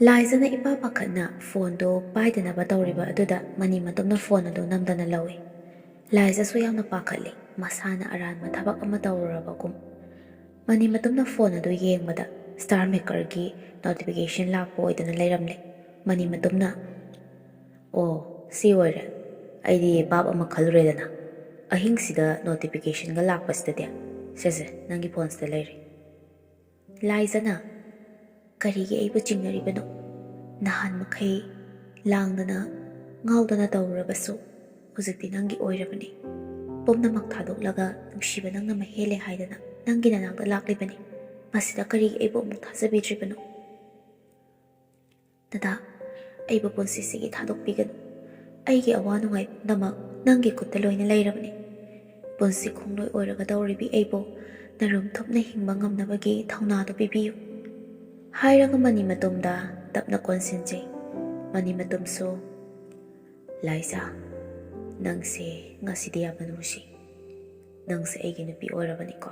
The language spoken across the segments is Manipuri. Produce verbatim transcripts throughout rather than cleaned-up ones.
ꯂꯥꯏꯖꯅ ꯏꯄꯥ ꯄꯥꯈꯠꯅ ꯐꯣꯟꯗꯨ ꯄꯥꯏꯗꯅꯕ ꯇꯧꯔꯤꯕ ꯑꯗꯨꯗ ꯃꯅꯤꯃꯇꯨꯝꯅ ꯐꯣꯟ ꯑꯗꯨ ꯅꯝꯗꯅ ꯂꯧꯏ꯫ ꯂꯥꯏꯖꯁꯨ ꯌꯥꯝꯅ ꯄꯥꯈꯠꯂꯤ, ꯃꯁꯥꯅ ꯑꯔꯥꯟꯕ ꯊꯕꯛ ꯑꯃ ꯇꯧꯔꯨꯔꯕꯒꯨꯝ꯫ ꯃꯅꯤꯃꯇꯨꯝꯅ ꯐꯣꯟ ꯑꯗꯨ ꯌꯦꯡꯕꯗ ꯁ꯭ꯇꯥꯔ ꯃꯦꯀꯔꯒꯤ ꯅꯣꯇꯤꯐꯤꯀꯦꯁꯟ ꯂꯥꯛꯄ ꯑꯣꯏꯗꯨꯅ ꯂꯩꯔꯝꯂꯦ꯫ ꯃꯅꯤꯃꯇꯨꯝꯅ, "ꯑꯣ, ꯁꯤ ꯑꯣꯏꯔꯦ꯫ ꯑꯩꯗꯤ ꯚꯥꯞ ꯑꯃ ꯈꯜꯂꯨꯔꯦꯗꯅ꯫ ꯑꯍꯤꯡꯁꯤꯗ ꯅꯣꯇꯤꯐꯤꯀꯦꯁꯟꯒ ꯂꯥꯛꯄꯁꯤꯗꯗꯤ꯫ ꯁꯦ ꯁꯦ, ꯅꯪꯒꯤ ꯐꯣꯟꯁꯤꯗ ꯂꯩꯔꯦ꯫" ꯂꯥꯏꯖꯅ, "ꯀꯔꯤꯒꯤ ꯑꯩꯕꯨ ꯆꯤꯡꯅꯔꯤꯕꯅꯣ? ꯅꯍꯥꯟ ꯃꯈꯩ ꯂꯥꯡꯗꯅ ꯉꯥꯎꯗꯅ ꯇꯧꯔꯨꯔꯕꯁꯨ ꯍꯧꯖꯤꯛꯇꯤ ꯅꯪꯒꯤ ꯑꯣꯏꯔꯕꯅꯤ꯫ ꯄꯨꯝꯅꯃꯛ ꯊꯥꯗꯣꯛꯂꯒ ꯅꯨꯡꯁꯤꯕ ꯅꯪꯅ ꯃꯍꯦꯜꯂꯦ ꯍꯥꯏꯗꯅ ꯅꯪꯒꯤ ꯅꯅꯥꯛꯇ ꯂꯥꯛꯂꯤꯕꯅꯤ꯫ ꯃꯁꯤꯗ ꯀꯔꯤꯒꯤ ꯑꯩꯕꯨ ꯑꯃꯨꯛ ꯊꯥꯖꯕꯤꯗ꯭ꯔꯤꯕꯅꯣ? ꯗꯗꯥ, ꯑꯩꯕꯨ ꯄꯨꯟꯁꯤꯁꯤꯒꯤ ꯊꯥꯗꯣꯛꯄꯤꯒꯅꯨ꯫ ꯑꯩꯒꯤ ꯑꯋꯥ ꯅꯨꯡꯉꯥꯏ ꯄꯨꯝꯅꯃꯛ ꯅꯪꯒꯤ ꯈꯨꯠꯇ ꯂꯣꯏꯅ ꯂꯩꯔꯕꯅꯤ꯫ ꯄꯨꯟꯁꯤ ꯈꯣꯡꯂꯣꯏ ꯑꯣꯏꯔꯒ ꯇꯧꯔꯤꯕꯤ ꯑꯩꯕꯨ ꯅꯔꯨꯝ ꯊꯨꯞꯅ ꯍꯤꯡꯕ ꯉꯝꯅꯕꯒꯤ ꯊꯧꯅꯥꯗꯨ ꯄꯤꯕꯤꯌꯨ꯫" ꯍꯥꯏꯔꯒ ꯃꯅꯤꯃꯇꯨꯝꯗ ꯇꯞꯅ ꯀꯣꯟꯁꯤꯟꯖꯩ꯫ ꯃꯅꯤꯃꯇꯨꯝꯁꯨ, "ꯂꯥꯏꯖꯥ, ꯅꯪꯁꯦ ꯉꯁꯤꯗꯤ ꯌꯥꯝꯅ ꯅꯨꯡꯁꯤ꯫ ꯅꯪꯁꯦ ꯑꯩꯒꯤ ꯅꯨꯄꯤ ꯑꯣꯏꯔꯕꯅꯤꯀꯣ꯫"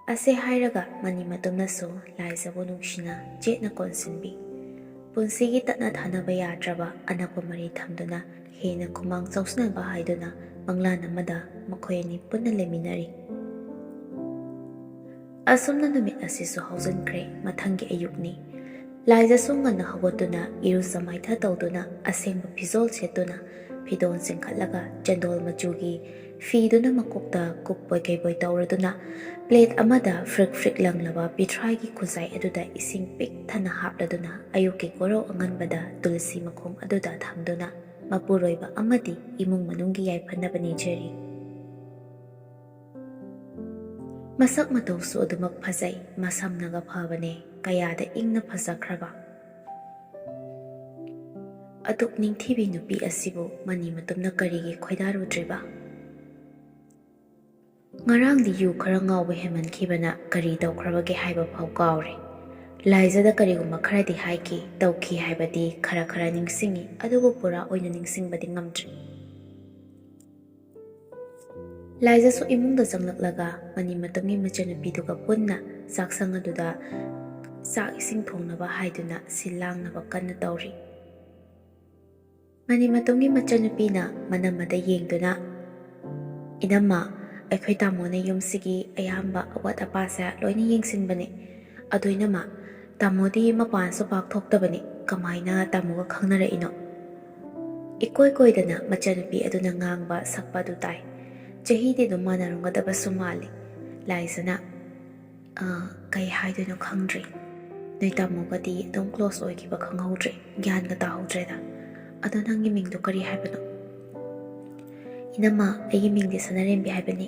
ꯑꯁꯦ ꯍꯥꯏꯔꯒ ꯃꯅꯤꯃꯇꯨꯝꯅꯁꯨ ꯂꯥꯏꯖꯕꯨ ꯅꯨꯡꯁꯤꯅ ꯆꯦꯠꯅ ꯀꯣꯟꯁꯤꯟꯕꯤ꯫ ꯄꯨꯟꯁꯤꯒꯤ ꯇꯠꯅ ꯊꯥꯅꯕ ꯌꯥꯗ꯭ꯔꯕ ꯑꯅꯛꯄ ꯃꯔꯤ ꯊꯝꯗꯨꯅ ꯍꯦꯟꯅ ꯈꯨꯃꯥꯡ ꯆꯥꯎꯁꯤꯟꯅꯕ ꯍꯥꯏꯗꯨꯅ ꯃꯪꯂꯥꯟ ꯑꯃꯗ ꯃꯈꯣꯏ ꯑꯅꯤ ꯄꯨꯟꯅ ꯂꯩꯃꯤꯟꯅꯔꯤ꯫ ꯑꯁꯨꯝꯅ ꯅꯨꯃꯤꯠ ꯑꯁꯤꯁꯨ ꯍꯧꯖꯤꯟꯈ꯭ꯔꯦ꯫ ꯃꯊꯪꯒꯤ ꯑꯌꯨꯛꯅꯤ꯫ ꯂꯥꯏꯖꯁꯨ ꯉꯟꯅ ꯍꯧꯒꯠꯇꯨꯅ ꯏꯔꯨꯖ ꯃꯥꯏꯊ ꯇꯧꯗꯨꯅ ꯑꯁꯦꯡꯕ ꯐꯤꯖꯣꯜ ꯁꯦꯠꯇꯨꯅ ꯐꯤꯗꯣꯟ ꯆꯤꯡꯈꯠꯂꯒ ꯆꯟꯗꯣꯜ ꯃꯆꯨꯒꯤ ꯐꯤꯗꯨꯅ ꯃꯀꯣꯛꯇ ꯀꯨꯞꯄꯣꯏ ꯀꯩꯕꯣꯏ ꯇꯧꯔꯗꯨꯅ ꯄ꯭ꯂꯦꯠ ꯑꯃꯗ ꯐ꯭ꯔꯤꯛ ꯐ꯭ꯔꯤꯛ ꯂꯪꯂꯕ ꯄꯤꯊ꯭ꯔꯥꯏꯒꯤ ꯈꯨꯖꯥꯏ ꯑꯗꯨꯗ ꯏꯁꯤꯡ ꯄꯤꯛ ꯊꯟꯅ ꯍꯥꯞꯂꯗꯨꯅ ꯑꯌꯨꯛꯀꯤ ꯀꯣꯔꯧ ꯑꯉꯟꯕꯗ ꯇꯨꯜꯁꯤ ꯃꯈꯣꯡ ꯑꯗꯨꯗ ꯊꯝꯗꯨꯅ ꯃꯄꯨꯔꯣꯏꯕ ꯑꯃꯗꯤ ꯏꯃꯨꯡ ꯃꯅꯨꯡꯒꯤ ꯌꯥꯏꯐꯅꯕ ꯅꯤꯖꯔꯤ꯫ ꯃꯁꯛ ꯃꯇꯧꯁꯨ ꯑꯗꯨꯃꯛ ꯐꯖꯩ, ꯃꯁꯝꯅꯒ ꯐꯕꯅꯦ, ꯀꯌꯥꯗ ꯏꯪꯅ ꯐꯖꯈ꯭ꯔꯕ꯫ ꯑꯗꯨꯛ ꯅꯤꯡꯊꯤꯕꯤ ꯅꯨꯄꯤ ꯑꯁꯤꯕꯨ ꯃꯅꯤꯃꯇꯨꯝꯅ ꯀꯔꯤꯒꯤ ꯈꯣꯏꯗꯥꯔꯨꯗ꯭ꯔꯤꯕ? ꯉꯔꯥꯡꯗꯤ ꯌꯨ ꯈꯔ ꯉꯥꯎꯕ ꯍꯦꯟꯃꯟꯈꯤꯕꯅ ꯀꯔꯤ ꯇꯧꯈ꯭ꯔꯕꯒꯦ ꯍꯥꯏꯕ ꯐꯥꯎ ꯀꯥꯎꯔꯦ꯫ ꯂꯥꯏꯖꯗ ꯀꯔꯤꯒꯨꯝꯕ ꯈꯔꯗꯤ ꯍꯥꯏꯈꯤ, ꯇꯧꯈꯤ ꯍꯥꯏꯕꯗꯤ ꯈꯔ ꯈꯔ ꯅꯤꯡꯁꯤꯡꯉꯤ, ꯑꯗꯨꯕꯨ ꯄꯨꯔꯥ ꯑꯣꯏꯅ ꯅꯤꯡꯁꯤꯡꯕꯗꯤ ꯉꯝꯗ꯭ꯔꯦ꯫ ꯂꯥꯏꯖꯁꯨ ꯏꯃꯨꯡꯗ ꯆꯪꯂꯛꯂꯒ ꯃꯅꯤꯃꯇꯨꯝꯒꯤ ꯃꯆꯟꯅꯨꯄꯤꯗꯨꯒ ꯄꯨꯟꯅ ꯆꯥꯛꯁꯪ ꯑꯗꯨꯗ ꯆꯥꯛ ꯏꯁꯤꯡ ꯊꯣꯡꯅꯕ ꯍꯥꯏꯗꯨꯅ ꯁꯤꯜ ꯂꯥꯡꯅꯕ ꯀꯟꯅ ꯇꯧꯔꯤ꯫ ꯃꯅꯤꯃꯇꯣꯝꯒꯤ ꯃꯆꯟꯅꯨꯄꯤꯅ ꯃꯅꯝꯃꯗ ꯌꯦꯡꯗꯨꯅ, "ꯏꯅꯝꯃ, ꯑꯩꯈꯣꯏ ꯇꯥꯃꯣꯅ ꯌꯨꯝꯁꯤꯒꯤ ꯑꯌꯥꯝꯕ ꯑꯋꯥꯠ ꯑꯄꯥꯁꯦ ꯂꯣꯏꯅ ꯌꯦꯡꯁꯤꯟꯕꯅꯦ꯫ ꯑꯗꯣ ꯏꯅꯝꯃ, ꯇꯥꯃꯣꯗꯤ ꯃꯄꯥꯟꯁꯨ ꯄꯥꯛ ꯊꯣꯛꯇꯕꯅꯤ, ꯀꯃꯥꯏꯅ ꯇꯥꯃꯣꯒ ꯈꯪꯅꯔꯛꯏꯅꯣ?" ꯏꯀꯣꯏ ꯀꯣꯏꯗꯅ ꯃꯆꯟꯅꯨꯄꯤ ꯑꯗꯨꯅ ꯉꯥꯡꯕ ꯁꯛꯄ ꯑꯗꯨ ꯇꯥꯏ꯫ ꯆꯍꯤꯗꯤ ꯑꯗꯨꯝ ꯃꯥꯟꯅꯔꯝꯒꯗꯕꯁꯨ ꯃꯥꯜꯂꯤ꯫ ꯂꯥꯏꯖꯅ, "ꯑ, ꯀꯩ ꯍꯥꯏꯗꯣꯏꯅꯣ ꯈꯪꯗ꯭ꯔꯦ꯫ ꯅꯣꯏ ꯇꯥꯃꯣꯒꯗꯤ ꯑꯗꯨꯝ ꯀ꯭ꯂꯣꯁ ꯑꯣꯏꯈꯤꯕ ꯈꯪꯍꯧꯗ꯭ꯔꯦ, ꯒ꯭ꯌꯥꯟꯒ ꯇꯥꯍꯧꯗ꯭ꯔꯦꯗ꯫ ꯑꯗꯣ ꯅꯪꯒꯤ ꯃꯤꯡꯗꯣ ꯀꯔꯤ ꯍꯥꯏꯕꯅꯣ?" "ꯏꯅꯝꯃ, ꯑꯩꯒꯤ ꯃꯤꯡꯗꯤ ꯁꯅꯥꯔꯦꯝꯕꯤ ꯍꯥꯏꯕꯅꯤ꯫"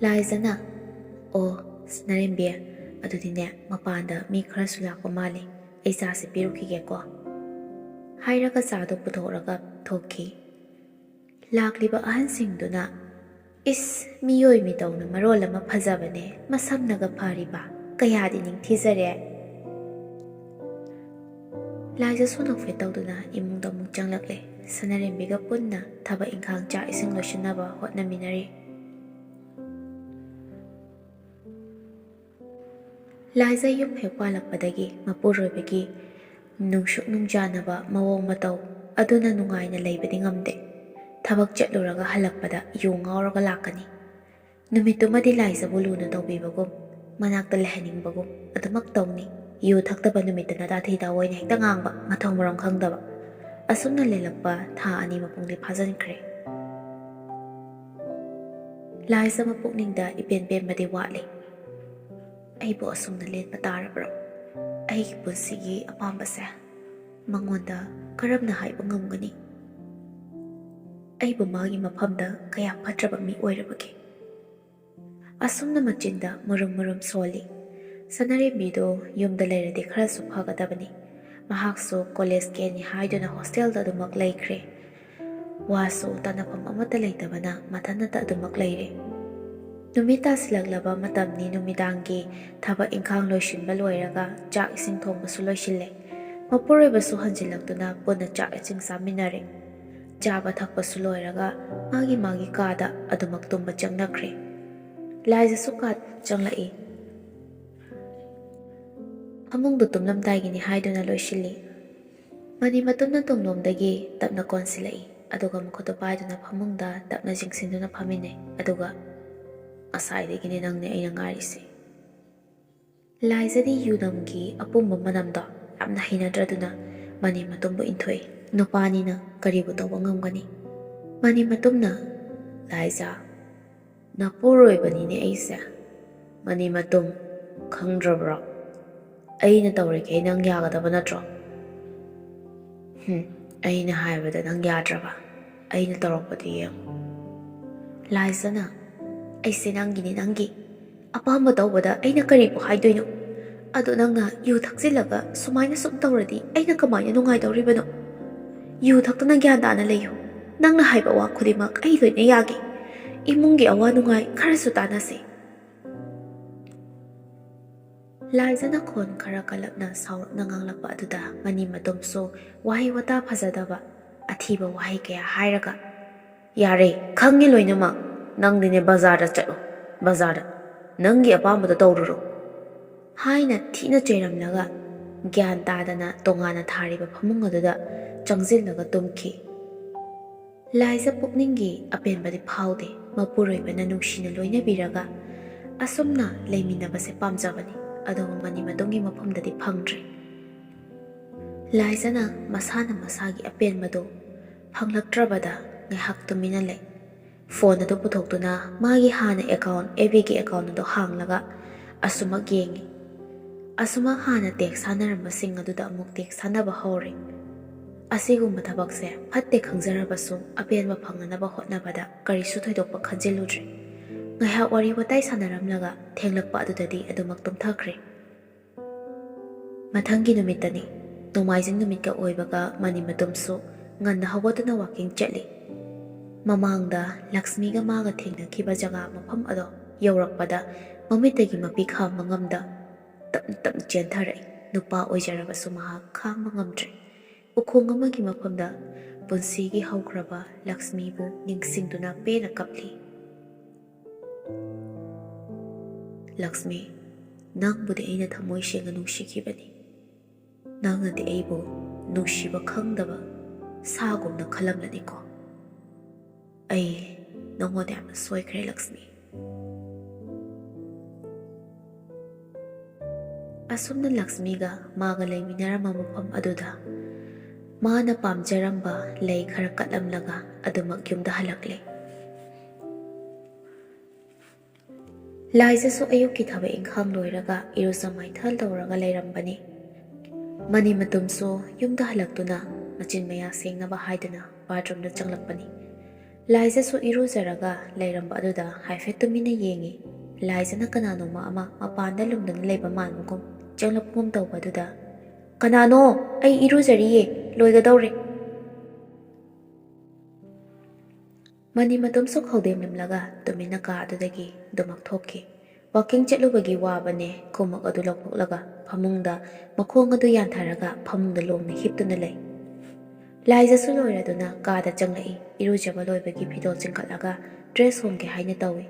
ꯂꯥꯏꯖꯅ, "ꯑꯣ, ꯁꯅꯥꯔꯦꯝꯕꯤ, ꯑꯗꯨꯗꯤꯅꯦ, ꯃꯄꯥꯟꯗ ꯃꯤ ꯈꯔꯁꯨ ꯂꯥꯛꯄ ꯃꯥꯜꯂꯤ, ꯑꯩ ꯆꯥꯁꯦ ꯄꯤꯔꯨꯈꯤꯒꯦꯀꯣ꯫" ꯍꯥꯏꯔꯒ ꯆꯥꯗꯨ ꯄꯨꯊꯣꯛꯂꯒ ꯊꯣꯛꯈꯤ꯫ ꯂꯥꯛꯂꯤꯕ ꯑꯍꯟꯁꯤꯡꯗꯨꯅ, "ꯏꯁ, ꯃꯤꯑꯣꯏ ꯃꯤꯇꯧꯅ ꯃꯔꯣꯜ ꯑꯃ ꯐꯖꯕꯅꯦ, ꯃꯁꯝꯅꯒ ꯐꯔꯤꯕ, ꯀꯌꯥꯗꯤ ꯅꯤꯡꯊꯤꯖꯔꯦ꯫" ꯂꯥꯏꯖꯁꯨ ꯅꯣꯛꯐꯦꯠ ꯇꯧꯗꯨꯅ ꯏꯃꯨꯡꯗ ꯑꯃꯨꯛ ꯆꯪꯂꯛꯂꯦ꯫ ꯁꯅꯥꯔꯦꯝꯕꯤꯒ ꯄꯨꯟꯅ ꯊꯕꯛ ꯏꯪꯈꯥꯡ, ꯆꯥꯛ ꯏꯁꯤꯡ ꯂꯣꯏꯁꯤꯟꯅꯕ ꯍꯣꯠꯅꯃꯤꯟꯅꯔꯤ꯫ ꯂꯥꯏꯖ ꯌꯨꯝ ꯍꯦꯛ ꯄꯥꯜꯂꯛꯄꯗꯒꯤ ꯃꯄꯨꯔꯣꯏꯕꯒꯤ ꯅꯨꯡꯁꯨꯛ ꯅꯨꯡꯖꯥꯅꯕ ꯃꯑꯣꯡ ꯃꯇꯧ ꯑꯗꯨꯅ ꯅꯨꯡꯉꯥꯏꯅ ꯂꯩꯕꯗꯤ ꯉꯝꯗꯦ꯫ ꯊꯕꯛ ꯆꯠꯂꯨꯔꯒ ꯍꯜꯂꯛꯄꯗ ꯌꯨ ꯉꯥꯎꯔꯒ ꯂꯥꯛꯀꯅꯤ꯫ ꯅꯨꯃꯤꯠꯇꯨꯃꯗꯤ ꯂꯥꯏꯖꯕꯨ ꯂꯨꯅ ꯇꯧꯕꯤꯕꯒꯨꯝ, ꯃꯅꯥꯛꯇ ꯂꯩꯍꯟꯅꯤꯡꯕꯒꯨꯝ ꯑꯗꯨꯃꯛ ꯇꯧꯅꯤ꯫ ꯌꯨ ꯊꯛꯇꯕ ꯅꯨꯃꯤꯠꯇꯅ ꯇꯥꯊꯤ ꯇꯥꯑꯣꯏꯅ ꯍꯦꯛꯇ ꯉꯥꯡꯕ, ꯃꯊꯣꯡ ꯃꯔꯝ ꯈꯪꯗꯕ꯫ ꯑꯁꯨꯝꯅ ꯂꯦꯜꯂꯛꯄ ꯊꯥ ꯑꯅꯤ ꯃꯄꯨꯡꯗꯤ ꯐꯥꯖꯤꯟꯈ꯭ꯔꯦ꯫ ꯂꯥꯏꯖ ꯃꯄꯨꯛꯅꯤꯡꯗ ꯏꯄꯦꯟ ꯄꯦꯟꯕꯗꯤ ꯋꯥꯠꯂꯤ꯫ "ꯑꯩꯕꯨ ꯑꯁꯨꯝꯅ ꯂꯦꯟꯕ ꯇꯥꯔꯕ꯭ꯔꯣ? ꯑꯩꯒꯤ ꯄꯨꯟꯁꯤꯒꯤ ꯑꯄꯥꯝꯕꯁꯦ ꯃꯉꯣꯟꯗ ꯀꯔꯝꯅ ꯍꯥꯏꯕ ꯉꯝꯒꯅꯤ? ꯑꯩꯕꯨ ꯃꯥꯒꯤ ꯃꯐꯝꯗ ꯀꯌꯥ ꯐꯠꯇ꯭ꯔꯕ ꯃꯤ ꯑꯣꯏꯔꯕꯒꯦ?" ꯑꯁꯨꯝꯅ ꯃꯆꯤꯟꯗ ꯃꯨꯔꯨꯝ ꯃꯨꯔꯨꯝ ꯁꯣꯜꯂꯤ꯫ ꯁꯅꯥꯔꯦꯝꯕꯤꯗꯨ ꯌꯨꯝꯗ ꯂꯩꯔꯗꯤ ꯈꯔꯁꯨ ꯐꯒꯗꯕꯅꯤ꯫ ꯃꯍꯥꯛꯁꯨ ꯀꯣꯂꯦꯖ ꯀꯦꯅꯤ ꯍꯥꯏꯗꯨꯅ ꯍꯣꯁꯇꯦꯜꯗ ꯑꯗꯨꯃꯛ ꯂꯩꯈ꯭ꯔꯦ꯫ ꯋꯥꯁꯨ ꯇꯥꯅꯐꯝ ꯑꯃꯠꯇ ꯂꯩꯇꯕꯅ ꯃꯊꯟꯇ ꯑꯗꯨꯃꯛ ꯂꯩꯔꯦ꯫ ꯅꯨꯃꯤꯠ ꯇꯥꯁꯤꯜꯂꯛꯂꯕ ꯃꯇꯝꯅꯤ꯫ ꯅꯨꯃꯤꯗꯥꯡꯒꯤ ꯊꯕꯛ ꯏꯪꯈꯥꯡ ꯂꯣꯏꯁꯤꯟꯕ ꯂꯣꯏꯔꯒ ꯆꯥꯛ ꯏꯁꯤꯡ ꯊꯣꯡꯕꯁꯨ ꯂꯣꯏꯁꯤꯜꯂꯦ꯫ ꯃꯄꯨꯔꯣꯏꯕꯁꯨ ꯍꯟꯖꯤꯜꯂꯛꯇꯨꯅ ꯄꯨꯟꯅ ꯆꯥꯛ ꯏꯁꯤꯡ ꯆꯥꯃꯤꯟꯅꯔꯦ꯫ ꯆꯥꯕ ꯊꯛꯄꯁꯨ ꯂꯣꯏꯔꯒ ꯃꯥꯒꯤ ꯃꯥꯒꯤ ꯀꯥꯗ ꯑꯗꯨꯃꯛ ꯇꯨꯝꯕ ꯆꯪꯅꯈ꯭ꯔꯦ꯫ ꯂꯥꯏꯖꯁꯨ ꯀꯥꯗ ꯆꯪꯂꯛꯏ꯫ ꯐꯃꯨꯡꯗꯨ ꯇꯨꯝꯂꯝꯗꯥꯏꯒꯤꯅꯤ ꯍꯥꯏꯗꯨꯅ ꯂꯣꯏꯁꯤꯜꯂꯤ꯫ ꯃꯅꯤ ꯃꯇꯨꯝꯅ ꯇꯨꯡꯂꯣꯝꯗꯒꯤ ꯇꯞꯅ ꯀꯣꯟꯁꯤꯜꯂꯛꯏ, ꯑꯗꯨꯒ ꯃꯈꯨꯠꯇꯨ ꯄꯥꯏꯗꯨꯅ ꯐꯃꯨꯡꯗ ꯇꯞꯅ ꯆꯤꯡꯁꯤꯟꯗꯨꯅ ꯐꯝꯃꯤꯟꯅꯩ, ꯑꯗꯨꯒ "ꯉꯁꯥꯏꯗꯒꯤꯅꯦ ꯅꯪꯅꯦ ꯑꯩꯅ ꯉꯥꯏꯔꯤꯁꯦ꯫" ꯂꯥꯏꯖꯗꯤ ꯌꯨꯅꯝꯒꯤ ꯑꯄꯨꯝꯕ ꯃꯅꯝꯗꯣ ꯌꯥꯝꯅ ꯍꯩꯅꯗ꯭ꯔꯗꯨꯅ ꯃꯅꯤ ꯃꯇꯨꯝꯕꯨ ꯏꯟꯊꯣꯛꯏ꯫ ꯅꯨꯄꯥꯅꯤꯅ ꯀꯔꯤꯕꯨ ꯇꯧꯕ ꯉꯝꯒꯅꯤ? ꯃꯅꯤ ꯃꯇꯨꯝꯅ, "ꯂꯥꯏꯖ, ꯅꯄꯨꯔꯣꯏꯕꯅꯤꯅꯦ ꯑꯩꯁꯦ꯫ ꯃꯅꯤ ꯃꯇꯨꯝ, ꯈꯪꯗ꯭ꯔꯕ꯭ꯔꯣ? ꯑꯩꯅ ꯇꯧꯔꯤꯈꯩ ꯅꯪ ꯌꯥꯒꯗꯕ ꯅꯠꯇ꯭ꯔꯣ? ꯍꯨꯝ, ꯑꯩꯅ ꯍꯥꯏꯕꯗ ꯅꯪ ꯌꯥꯗ꯭ꯔꯕ? ꯑꯩꯅ ꯇꯧꯔꯛꯄꯗꯨ ꯌꯦꯡꯉꯨ꯫" ꯂꯥꯏꯖꯅ, "ꯑꯩꯁꯦ ꯅꯪꯒꯤꯅꯤ, ꯅꯪꯒꯤ꯫ ꯑꯄꯥꯝꯕ ꯇꯧꯕꯗ ꯑꯩꯅ ꯀꯔꯤꯕꯨ ꯍꯥꯏꯗꯣꯏꯅꯣ? ꯑꯗꯣ ꯅꯪꯅ ꯌꯨ ꯊꯛꯆꯤꯜꯂꯒ ꯁꯨꯃꯥꯏꯅ ꯁꯨꯝ ꯇꯧꯔꯗꯤ ꯑꯩꯅ ꯀꯃꯥꯏꯅ ꯅꯨꯡꯉꯥꯏꯗꯧꯔꯤꯕꯅꯣ? ꯌꯨ ꯊꯛꯇꯅ ꯒ꯭ꯌꯥꯟ ꯇꯥꯅ ꯂꯩꯌꯨ꯫ ꯅꯪꯅ ꯍꯥꯏꯕ ꯋꯥ ꯈꯨꯗꯤꯡꯃꯛ ꯑꯩ ꯂꯣꯏꯅ ꯌꯥꯒꯦ꯫ ꯏꯃꯨꯡꯒꯤ ꯑꯋꯥ ꯅꯨꯡꯉꯥꯏ ꯈꯔꯁꯨ ꯇꯥꯟꯅꯁꯤ꯫" ꯂꯥꯏꯖꯅ ꯈꯣꯟ ꯈꯔ ꯀꯜꯂꯞꯅ ꯁꯥꯎꯔꯞꯅ ꯉꯥꯡꯂꯛꯄ ꯑꯗꯨꯗ ꯃꯅꯤ ꯃꯇꯨꯝꯁꯨ ꯋꯥꯍꯩ ꯋꯥꯇꯥ ꯐꯖꯗꯕ, ꯑꯊꯤꯕ ꯋꯥꯍꯩ ꯀꯌꯥ ꯍꯥꯏꯔꯒ, "ꯌꯥꯔꯦ, ꯈꯪꯉꯤ ꯂꯣꯏꯅꯃꯛ꯫ ꯅꯪꯗꯤꯅꯦ ꯕꯖꯥꯔꯗ ꯆꯠꯂꯣ, ꯕꯖꯥꯔꯗ꯫ ꯅꯪꯒꯤ ꯑꯄꯥꯝꯕꯗꯣ ꯇꯧꯔꯨꯔꯣ," ꯍꯥꯏꯅ ꯊꯤꯅ ꯆꯩꯔꯝꯂꯒ ꯒ꯭ꯌꯥꯟ ꯇꯥꯗꯅ ꯇꯣꯉꯥꯟꯅ ꯊꯥꯔꯤꯕ ꯐꯃꯨꯡ ꯑꯗꯨꯗ ꯆꯪꯁꯤꯜꯂꯒ ꯇꯨꯝꯈꯤ꯫ ꯂꯥꯏꯖ ꯄꯨꯛꯅꯤꯡꯒꯤ ꯑꯄꯦꯟꯕꯗꯤ ꯐꯥꯎꯗꯦ꯫ ꯃꯄꯨꯔꯣꯏꯕꯅ ꯅꯨꯡꯁꯤꯅ ꯂꯣꯏꯅꯕꯤꯔꯒ ꯑꯁꯨꯝꯅ ꯂꯩꯃꯤꯟꯅꯕꯁꯦ ꯄꯥꯝꯖꯕꯅꯤ, ꯑꯗꯨꯕꯨ ꯃꯅꯤ ꯃꯇꯨꯝꯒꯤ ꯃꯐꯝꯗꯗꯤ ꯐꯪꯗ꯭ꯔꯦ꯫ ꯂꯥꯏꯖꯅ ꯃꯁꯥꯅ ꯃꯁꯥꯒꯤ ꯑꯄꯦꯟꯕꯗꯨ ꯐꯪꯂꯛꯇ꯭ꯔꯕꯗ ꯉꯥꯏꯍꯥꯛ ꯇꯨꯃꯤꯟꯅ ꯂꯩ꯫ ꯐꯣꯟ ꯑꯗꯨ ꯄꯨꯊꯣꯛꯇꯨꯅ ꯃꯥꯒꯤ ꯍꯥꯟꯅ ꯑꯦꯀꯥꯎꯟ, ꯑꯦꯐ ꯕꯤꯒꯤ ꯑꯦꯀꯥꯎꯟ ꯑꯗꯨ ꯍꯥꯡꯂꯒ ꯑꯁꯨꯃꯛ ꯌꯦꯡꯉꯤ꯫ ꯑꯁꯨꯃꯛ ꯍꯥꯟꯅ ꯇꯦꯛꯁ ꯊꯥꯅꯔꯝꯕꯁꯤꯡ ꯑꯗꯨꯗ ꯑꯃꯨꯛ ꯇꯦꯛꯁ ꯊꯥꯅꯕ ꯍꯧꯔꯦ꯫ ꯑꯁꯤꯒꯨꯝꯕ ꯊꯕꯛꯁꯦ ꯐꯠꯇꯦ ꯈꯪꯖꯔꯕꯁꯨ ꯑꯄꯦꯟꯕ ꯐꯪꯅꯅꯕ ꯍꯣꯠꯅꯕꯗ ꯀꯔꯤꯁꯨ ꯊꯣꯏꯗꯣꯛꯄ ꯈꯟꯖꯤꯜꯂꯨꯗ꯭ꯔꯦ꯫ ꯉꯥꯏꯍꯥꯛ ꯋꯥꯔꯤ ꯋꯥꯇꯥꯏ ꯁꯥꯟꯅꯔꯝꯂꯒ ꯊꯦꯡꯂꯛꯄ ꯑꯗꯨꯗꯗꯤ ꯑꯗꯨꯃꯛ ꯇꯨꯝꯊꯈ꯭ꯔꯦ꯫ ꯃꯊꯪꯒꯤ ꯅꯨꯃꯤꯠꯇꯅꯤ꯫ ꯅꯣꯡꯃꯥꯏꯖꯤꯡ ꯅꯨꯃꯤꯠꯀ ꯑꯣꯏꯕꯒ ꯃꯅꯤ ꯃꯇꯨꯝꯁꯨ ꯉꯟꯅ ꯍꯧꯒꯠꯇꯨꯅ ꯋꯥꯀꯤꯡ ꯆꯠꯂꯤ꯫ ꯃꯃꯥꯡꯗ ꯂꯛꯁꯃꯤꯒ ꯃꯥꯒ ꯊꯦꯡꯅꯈꯤꯕ ꯖꯒꯥ ꯃꯐꯝ ꯑꯗꯣ ꯌꯧꯔꯛꯄꯗ ꯃꯃꯤꯠꯇꯒꯤ ꯃꯄꯤ ꯈꯥꯝꯕ ꯉꯝꯗ ꯇꯞ ꯇꯞ ꯆꯦꯟꯊꯔꯛꯏ꯫ ꯅꯨꯄꯥ ꯑꯣꯏꯖꯔꯕꯁꯨ ꯃꯍꯥꯛ ꯈꯥꯡꯕ ꯉꯝꯗ꯭ꯔꯦ꯫ ꯎꯈꯣꯡ ꯑꯃꯒꯤ ꯃꯐꯝꯗ ꯄꯨꯟꯁꯤꯒꯤ ꯍꯧꯈ꯭ꯔꯕ ꯂꯛꯁꯃꯤꯕꯨ ꯅꯤꯡꯁꯤꯡꯗꯨꯅ ꯄꯦꯟꯅ ꯀꯞꯂꯤ꯫ "ꯂꯛꯁꯃꯤ, ꯅꯪꯕꯨꯗꯤ ꯑꯩꯅ ꯊꯃꯣꯏ ꯁꯦꯡꯅ ꯅꯨꯡꯁꯤꯈꯤꯕꯅꯤ꯫ ꯅꯪꯅꯗꯤ ꯑꯩꯕꯨ ꯅꯨꯡꯁꯤꯕ ꯈꯪꯗꯕ ꯁꯥꯒꯨꯝꯅ ꯈꯜꯂꯝꯂꯅꯤꯀꯣ꯫ ꯑꯩ ꯅꯉꯣꯟꯗ ꯌꯥꯝꯅ ꯁꯣꯏꯈ꯭ꯔꯦ, ꯂꯛꯁꯃꯤ꯫ ꯑꯁꯨꯝꯅ ꯂꯛꯁꯃꯤꯒ ꯃꯥꯒ ꯂꯩꯃꯤꯟꯅꯔꯝꯕ ꯃꯐꯝ ꯑꯗꯨꯗ ꯃꯥꯅ ꯄꯥꯝꯖꯔꯝꯕ ꯂꯩ ꯈꯔ ꯀꯠꯂꯝꯂꯒ ꯑꯗꯨꯃꯛ ꯌꯨꯝꯗ ꯍꯜꯂꯛꯂꯦ꯫ ꯂꯥꯏꯖꯁꯨ ꯑꯌꯨꯛꯀꯤ ꯊꯕꯛ ꯏꯪꯈꯥꯡ ꯂꯣꯏꯔꯒ ꯏꯔꯨꯖ ꯃꯥꯏꯊ ꯇꯧꯔꯒ ꯂꯩꯔꯝꯕꯅꯤ꯫ ꯃꯅꯤ ꯃꯇꯨꯝꯁꯨ ꯌꯨꯝꯗ ꯍꯜꯂꯛꯇꯨꯅ ꯃꯆꯤꯟ ꯃꯌꯥ ꯁꯦꯡꯅꯕ ꯍꯥꯏꯗꯨꯅ ꯕꯥꯠꯔꯨꯝꯗ ꯆꯪꯂꯛꯄꯅꯤ꯫ ꯂꯥꯏꯖꯁꯨ ꯏꯔꯨꯖꯔꯒ ꯂꯩꯔꯝꯕ ꯑꯗꯨꯗ ꯍꯥꯏꯐꯦꯠ ꯇꯨꯃꯤꯟꯅ ꯌꯦꯡꯉꯤ꯫ ꯂꯥꯏꯖꯅ ꯀꯅꯥꯅꯣꯃ ꯑꯃ ꯃꯄꯥꯟꯗ ꯂꯨꯝꯗꯨꯅ ꯂꯩꯕ ꯃꯥꯟꯕꯒꯨꯝ ꯆꯪꯂꯛꯄꯒꯨꯝ ꯇꯧꯕ ꯑꯗꯨꯗ, "ꯀꯅꯥꯅꯣ? ꯑꯩ ꯏꯔꯨꯖꯔꯤꯌꯦ, ꯂꯣꯏꯒꯗꯧꯔꯦ꯫" ꯃꯅꯤ ꯃꯇꯨꯝꯁꯨ ꯈꯧꯗꯦꯝ ꯂꯨꯝꯂꯒ ꯇꯨꯃꯤꯟꯅ ꯀꯥ ꯑꯗꯨꯗꯒꯤ ꯑꯗꯨꯃꯛ ꯊꯣꯛꯈꯤ꯫ ꯋꯥꯀꯤꯡ ꯆꯠꯂꯨꯕꯒꯤ ꯋꯥꯕꯅꯦ ꯈꯨꯃꯨꯛ ꯑꯗꯨ ꯂꯧꯊꯣꯛꯂꯒ ꯐꯃꯨꯡꯗ ꯃꯈꯣꯡ ꯑꯗꯨ ꯌꯥꯟꯊꯔꯒ ꯐꯃꯨꯡꯗ ꯂꯣꯡꯅ ꯍꯤꯞꯇꯨꯅ ꯂꯩ꯫ ꯂꯥꯏꯖꯁꯨ ꯂꯣꯏꯔꯗꯨꯅ ꯀꯥꯗ ꯆꯪꯂꯛꯏ꯫ ꯏꯔꯨꯖꯕ ꯂꯣꯏꯕꯒꯤ ꯐꯤꯗꯣꯜ ꯆꯤꯡꯈꯠꯂꯒ ꯗ꯭ꯔꯦꯁ ꯍꯣꯡꯒꯦ ꯍꯥꯏꯅ ꯇꯧꯏ꯫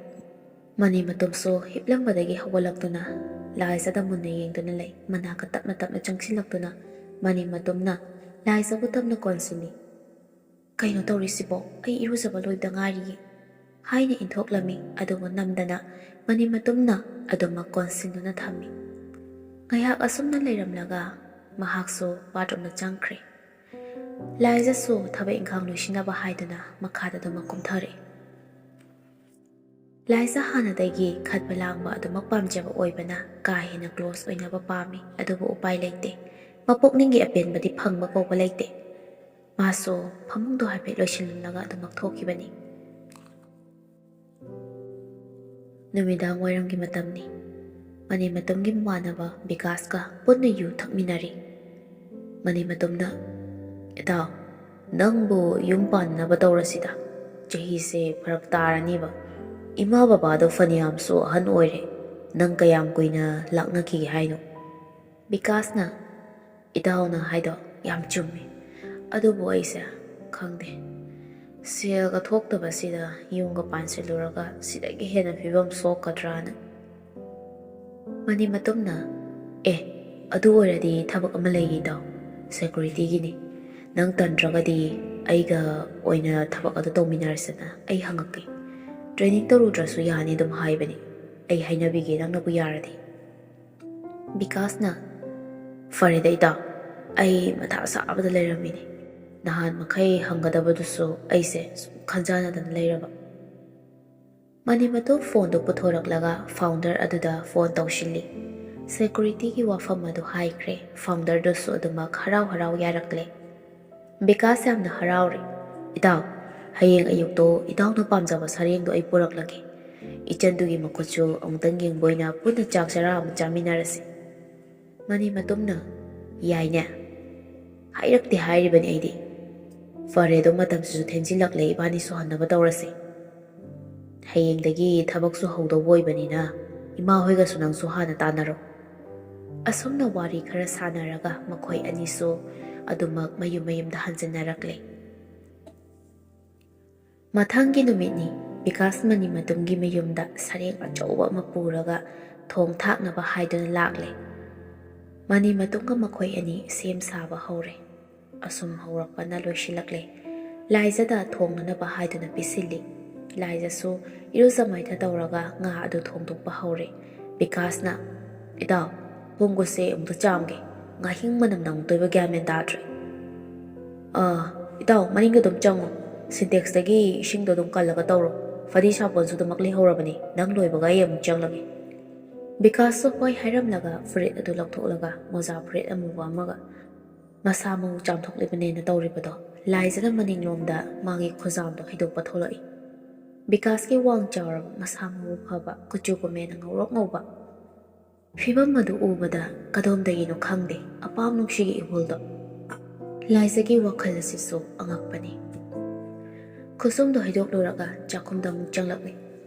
ꯃꯅꯤ ꯃꯇꯨꯝꯁꯨ ꯍꯤꯞꯂꯝꯕꯗꯒꯤ ꯍꯧꯒꯠꯂꯛꯇꯨꯅ ꯂꯥꯏꯖꯗ ꯃꯨꯟꯅ ꯌꯦꯡꯗꯨꯅ ꯂꯩ꯫ ꯃꯅꯥꯛꯇ ꯇꯞꯅ ꯇꯞꯅ ꯆꯪꯁꯤꯜꯂꯛꯇꯨꯅ ꯃꯅꯤ ꯃꯇꯨꯝꯅ ꯂꯥꯏꯖꯕꯨ ꯇꯞꯅ ꯀꯣꯟꯁꯤꯜꯂꯤ꯫ "ꯀꯩꯅꯣ ꯇꯧꯔꯤꯁꯤꯕꯣ? ꯑꯩ ꯏꯔꯨꯖꯕ ꯂꯣꯏꯕꯗ ꯉꯥꯏꯔꯤꯌꯦ," ꯍꯥꯏꯅ ꯏꯟꯊꯣꯛꯂꯝꯃꯤ꯫ ꯑꯗꯨꯕꯨ ꯅꯝꯗꯅ ꯃꯅꯤ ꯃꯇꯨꯝꯅ ꯑꯗꯨꯃꯛ ꯀꯣꯟꯁꯤꯟꯗꯨꯅ ꯊꯝꯃꯤ꯫ ꯉꯥꯏꯍꯥꯛ ꯑꯁꯨꯝꯅ ꯂꯩꯔꯝꯂꯒ ꯃꯍꯥꯛꯁꯨ ꯕꯥꯠꯔꯨꯝꯗ ꯆꯪꯈ꯭ꯔꯦ꯫ ꯂꯥꯏꯖꯁꯨ ꯊꯕꯛ ꯏꯪꯈꯥꯡ ꯂꯣꯏꯁꯤꯟꯅꯕ ꯍꯥꯏꯗꯨꯅ ꯃꯈꯥꯗ ꯑꯗꯨꯃꯛ ꯀꯨꯝꯊꯔꯛꯏ꯫ ꯂꯥꯏꯖ ꯍꯥꯟꯅꯗꯒꯤ ꯈꯠꯄ ꯂꯥꯡꯕ ꯑꯗꯨꯃꯛ ꯄꯥꯝꯖꯕ ꯑꯣꯏꯕꯅ ꯀꯥ ꯍꯦꯟꯅ ꯀ꯭ꯂꯣꯁ ꯑꯣꯏꯅꯕ ꯄꯥꯝꯃꯤ, ꯑꯗꯨꯕꯨ ꯎꯄꯥꯏ ꯂꯩꯇꯦ꯫ ꯃꯄꯨꯛꯅꯤꯡꯒꯤ ꯑꯄꯦꯟꯕꯗꯤ ꯐꯪꯕ ꯀꯧꯕ ꯂꯩꯇꯦ꯫ ꯃꯥꯁꯨ ꯐꯃꯨꯡꯗꯣ ꯍꯥꯏꯐꯦꯠ ꯂꯣꯏꯁꯤꯜꯂꯝꯂꯒ ꯑꯗꯨꯃꯛ ꯊꯣꯛꯈꯤꯕꯅꯤ꯫ ꯅꯨꯃꯤꯗꯥꯡ ꯋꯥꯏꯔꯝꯒꯤ ꯃꯇꯝꯅꯤ꯫ ꯃꯅꯤ ꯃꯇꯨꯝꯒꯤ ꯃꯃꯥꯟꯅꯕ ꯕꯤꯀꯥꯁꯀ ꯄꯨꯟꯅ ꯌꯨ ꯊꯛꯃꯤꯟꯅꯔꯤ꯫ ꯃꯅꯤ ꯃꯇꯨꯝꯅ, "ꯏꯇꯥꯎ, ꯅꯪꯕꯨ ꯌꯨꯝ ꯄꯥꯟꯅꯕ ꯇꯧꯔꯁꯤꯗ꯫ ꯆꯍꯤꯁꯦ ꯐꯔꯛ ꯇꯥꯔꯅꯤꯕ꯫ ꯏꯃꯥ ꯕꯕꯥꯗꯣ ꯐꯅꯌꯥꯝꯁꯨ ꯑꯍꯟ ꯑꯣꯏꯔꯦ꯫ ꯅꯪ ꯀꯌꯥꯝ ꯀꯨꯏꯅ ꯂꯥꯛꯅꯈꯤꯒꯦ ꯍꯥꯏꯅꯣ?" ꯕꯤꯀꯥꯁꯅ, "ꯏꯇꯥꯎꯅ ꯍꯥꯏꯗꯣ ꯌꯥꯝ ꯆꯨꯝꯃꯤ꯫ ꯑꯗꯨꯕꯨ ꯑꯩꯁꯦ ꯈꯪꯗꯦ꯫ ꯁꯦꯜꯒ ꯊꯣꯛꯇꯕꯁꯤꯗ ꯌꯨꯝꯒ ꯄꯥꯟꯁꯤꯜꯂꯨꯔꯒ ꯁꯤꯗꯒꯤ ꯍꯦꯟꯅ ꯐꯤꯕꯝ ꯁꯣꯛꯀꯗ꯭ꯔꯥꯅ꯫" ꯃꯅꯤꯃꯇꯨꯝꯅ, "ꯑꯦ, ꯑꯗꯨ ꯑꯣꯏꯔꯗꯤ ꯊꯕꯛ ꯑꯃ ꯂꯩꯔꯤ ꯏꯇꯥꯎ, ꯁꯦꯀ꯭ꯌꯨꯔꯤꯇꯤꯒꯤꯅꯤ꯫ ꯅꯪ ꯇꯟꯗ꯭ꯔꯒꯗꯤ ꯑꯩꯒ ꯑꯣꯏꯅ ꯊꯕꯛ ꯑꯗꯨ ꯇꯧꯃꯤꯟꯅꯔꯁꯤꯅ," ꯑꯩ ꯍꯪꯉꯛꯀꯦ꯫ "ꯇ꯭ꯔꯦꯅꯤꯡ ꯇꯧꯔꯨꯗ꯭ꯔꯁꯨ ꯌꯥꯅꯤ ꯑꯗꯨꯝ ꯍꯥꯏꯕꯅꯤ꯫ ꯑꯩ ꯍꯥꯏꯅꯕꯤꯒꯦ ꯅꯪꯅꯕꯨ ꯌꯥꯔꯗꯤ꯫" ꯕꯤꯀꯥꯁꯅ, "ꯐꯔꯦꯗ ꯏꯇꯥꯎ, ꯑꯩ ꯃꯊꯥ ꯁꯥꯕꯗ ꯂꯩꯔꯝꯃꯤꯅꯤ꯫ ꯅꯍꯥꯟ ꯃꯈꯩ ꯍꯪꯒꯗꯕꯗꯨꯁꯨ ꯑꯩꯁꯦ ꯁꯨꯝ ꯈꯟꯖꯥꯟꯅꯗꯅ ꯂꯩꯔꯕ꯫" ꯃꯅꯤꯃꯇꯨꯝ ꯐꯣꯟꯗꯨ ꯄꯨꯊꯣꯔꯛꯂꯒ ꯐꯥꯎꯟꯗꯔ ꯑꯗꯨꯗ ꯐꯣꯟ ꯇꯧꯁꯤꯜꯂꯤ꯫ ꯁꯦꯀ꯭ꯌꯨꯔꯤꯇꯤꯒꯤ ꯋꯥꯐꯝ ꯑꯗꯨ ꯍꯥꯏꯈ꯭ꯔꯦ꯫ ꯐꯥꯎꯟꯗꯔꯗꯨꯁꯨ ꯑꯗꯨꯃꯛ ꯍꯔꯥꯎ ꯍꯔꯥꯎ ꯌꯥꯔꯛꯂꯦ꯫ ꯕꯤꯀꯥꯁ ꯌꯥꯝꯅ ꯍꯔꯥꯎꯔꯦ꯫ "ꯏꯇꯥꯎ, ꯍꯌꯦꯡ ꯑꯌꯨꯛꯇꯣ ꯏꯇꯥꯎꯅ ꯄꯥꯝꯖꯕ ꯁꯔꯦꯡꯗꯣ ꯑꯩ ꯄꯨꯔꯛꯂꯒꯦ꯫ ꯏꯆꯟꯗꯨꯒꯤ ꯃꯈꯨꯠꯁꯨ ꯑꯃꯨꯛꯇꯪ ꯌꯦꯡꯕ ꯑꯣꯏꯅ ꯄꯨꯟꯅ ꯆꯥꯛ ꯆꯔꯥ ꯑꯃ ꯆꯥꯃꯤꯟꯅꯔꯁꯤ꯫" ꯃꯅꯤꯃꯇꯨꯝꯅ, "ꯌꯥꯏꯅꯦ꯫ ꯍꯥꯏꯔꯛꯇꯦ ꯍꯥꯏꯔꯤꯕꯅꯤ ꯑꯩꯗꯤ꯫" "ꯐꯔꯦ, ꯑꯗꯣ ꯃꯇꯝꯁꯤꯁꯨ ꯊꯦꯡꯖꯤꯜꯂꯛꯂꯦ, ꯏꯕꯥꯅꯤꯁꯨ ꯍꯟꯅꯕ ꯇꯧꯔꯁꯤ꯫ ꯍꯌꯦꯡꯗꯒꯤ ꯊꯕꯛꯁꯨ ꯍꯧꯗꯧꯕ ꯑꯣꯏꯕꯅꯤꯅ ꯏꯃꯥ ꯍꯣꯏꯒꯁꯨ ꯅꯪꯁꯨ ꯍꯥꯟꯅ ꯇꯥꯟꯅꯔꯣ꯫" ꯑꯁꯨꯝꯅ ꯋꯥꯔꯤ ꯈꯔ ꯁꯥꯟꯅꯔꯒ ꯃꯈꯣꯏ ꯑꯅꯤꯁꯨ ꯑꯗꯨꯃꯛ ꯃꯌꯨꯝ ꯃꯌꯨꯝꯗ ꯍꯟꯖꯤꯟꯅꯔꯛꯂꯦ꯫ ꯃꯊꯪꯒꯤ ꯅꯨꯃꯤꯠꯅꯤ꯫ ꯕꯤꯀꯥꯁ ꯃꯅꯤꯃꯇꯨꯝꯒꯤ ꯃꯌꯨꯝꯗ ꯁꯔꯦꯡ ꯑꯆꯧꯕ ꯑꯃ ꯄꯨꯔꯒ ꯊꯣꯡ ꯊꯥꯛꯅꯕ ꯍꯥꯏꯗꯨꯅ ꯂꯥꯛꯂꯦ꯫ ꯃꯅꯤꯃꯇꯨꯝꯒ ꯃꯈꯣꯏ ꯑꯅꯤ ꯁꯦꯝ ꯁꯥꯕ ꯍꯧꯔꯦ꯫ ꯑꯁꯨꯝ ꯍꯧꯔꯛꯄꯅ ꯂꯣꯏꯁꯤꯜꯂꯛꯂꯦ꯫ ꯂꯥꯏꯖꯗ ꯊꯣꯡꯅꯅꯕ ꯍꯥꯏꯗꯨꯅ ꯄꯤꯁꯤꯜꯂꯤ꯫ ꯂꯥꯏꯖꯁꯨ ꯏꯔꯨꯖ ꯃꯥꯏꯊ ꯇꯧꯔꯒ ꯉꯥ ꯑꯗꯨ ꯊꯣꯡꯗꯣꯛꯄ ꯍꯧꯔꯦ꯫ ꯕꯤꯀꯥꯁꯅ, "ꯏꯇꯥꯎ, ꯈꯣꯡꯒꯨꯁꯦ ꯑꯃꯨꯛꯇ ꯆꯥꯝꯒꯦ꯫ ꯉꯥꯍꯤꯡ ꯃꯅꯝ ꯅꯝꯃꯛꯇꯣꯏꯕ ꯒ꯭ꯌꯥꯟ ꯃꯦꯟ ꯇꯥꯗ꯭ꯔꯦ꯫" "ꯑꯥ, ꯏꯇꯥꯎ, ꯃꯅꯤꯡꯗ ꯑꯗꯨꯝ ꯆꯪꯉꯣ꯫ ꯁꯤꯟꯇꯦꯛꯁꯇꯒꯤ ꯏꯁꯤꯡꯗꯣ ꯑꯗꯨꯝ ꯀꯜꯂꯒ ꯇꯧꯔꯣ꯫ ꯐꯗꯤ ꯁꯥꯄꯣꯟꯁꯨ ꯑꯗꯨꯃꯛ ꯂꯩꯍꯧꯔꯕꯅꯤ꯫ ꯅꯪ ꯂꯣꯏꯕꯒ ꯑꯩ ꯑꯃꯨꯛ ꯆꯪꯂꯒꯦ꯫" ꯕꯤꯀꯥꯁꯁꯨ ꯍꯣꯏ ꯍꯥꯏꯔꯝꯂꯒ ꯐꯨꯔꯤꯠ ꯑꯗꯨ ꯂꯧꯊꯣꯛꯂꯒ ꯃꯣꯖꯥ ꯐꯨꯔꯤꯠ ꯑꯃꯨꯕ ꯑꯃꯒ ꯃꯁꯥ ꯃꯎ ꯆꯥꯝꯊꯣꯛꯂꯤꯕꯅꯦꯅ ꯇꯧꯔꯤꯕꯗꯣ, ꯂꯥꯏꯖꯅ ꯃꯅꯤꯡꯂꯣꯝꯗ ꯃꯥꯒꯤ ꯈꯨꯖꯥꯝꯗꯣ ꯍꯩꯗꯣꯛꯄ ꯊꯣꯛꯂꯛꯏ꯫ ꯕꯤꯀꯥꯁꯀꯤ ꯋꯥꯡ ꯆꯥꯎꯔꯕ, ꯃꯁꯥ ꯃꯎ ꯐꯕ, ꯀꯨꯆꯨ ꯀꯨꯃꯦꯟ ꯉꯧꯔꯣꯛ ꯉꯧꯕ ꯐꯤꯕꯝ ꯑꯗꯨ ꯎꯕꯗ ꯀꯗꯣꯝꯗꯒꯤꯅꯣ ꯈꯪꯗꯦ, ꯑꯄꯥꯝ ꯅꯨꯡꯁꯤꯒꯤ ꯏꯍꯨꯜꯗꯣ꯫ ꯂꯥꯏꯖꯒꯤ ꯋꯥꯈꯜ ꯑꯁꯤꯁꯨ ꯑꯉꯛꯄꯅꯤ꯫ ꯈꯨꯁꯨꯝꯗꯣ ꯍꯩꯗꯣꯛꯂꯨꯔꯒ ꯆꯥꯛꯈꯨꯝꯗ ꯑꯃꯨꯛ ꯆꯪꯂꯛꯂꯤ꯫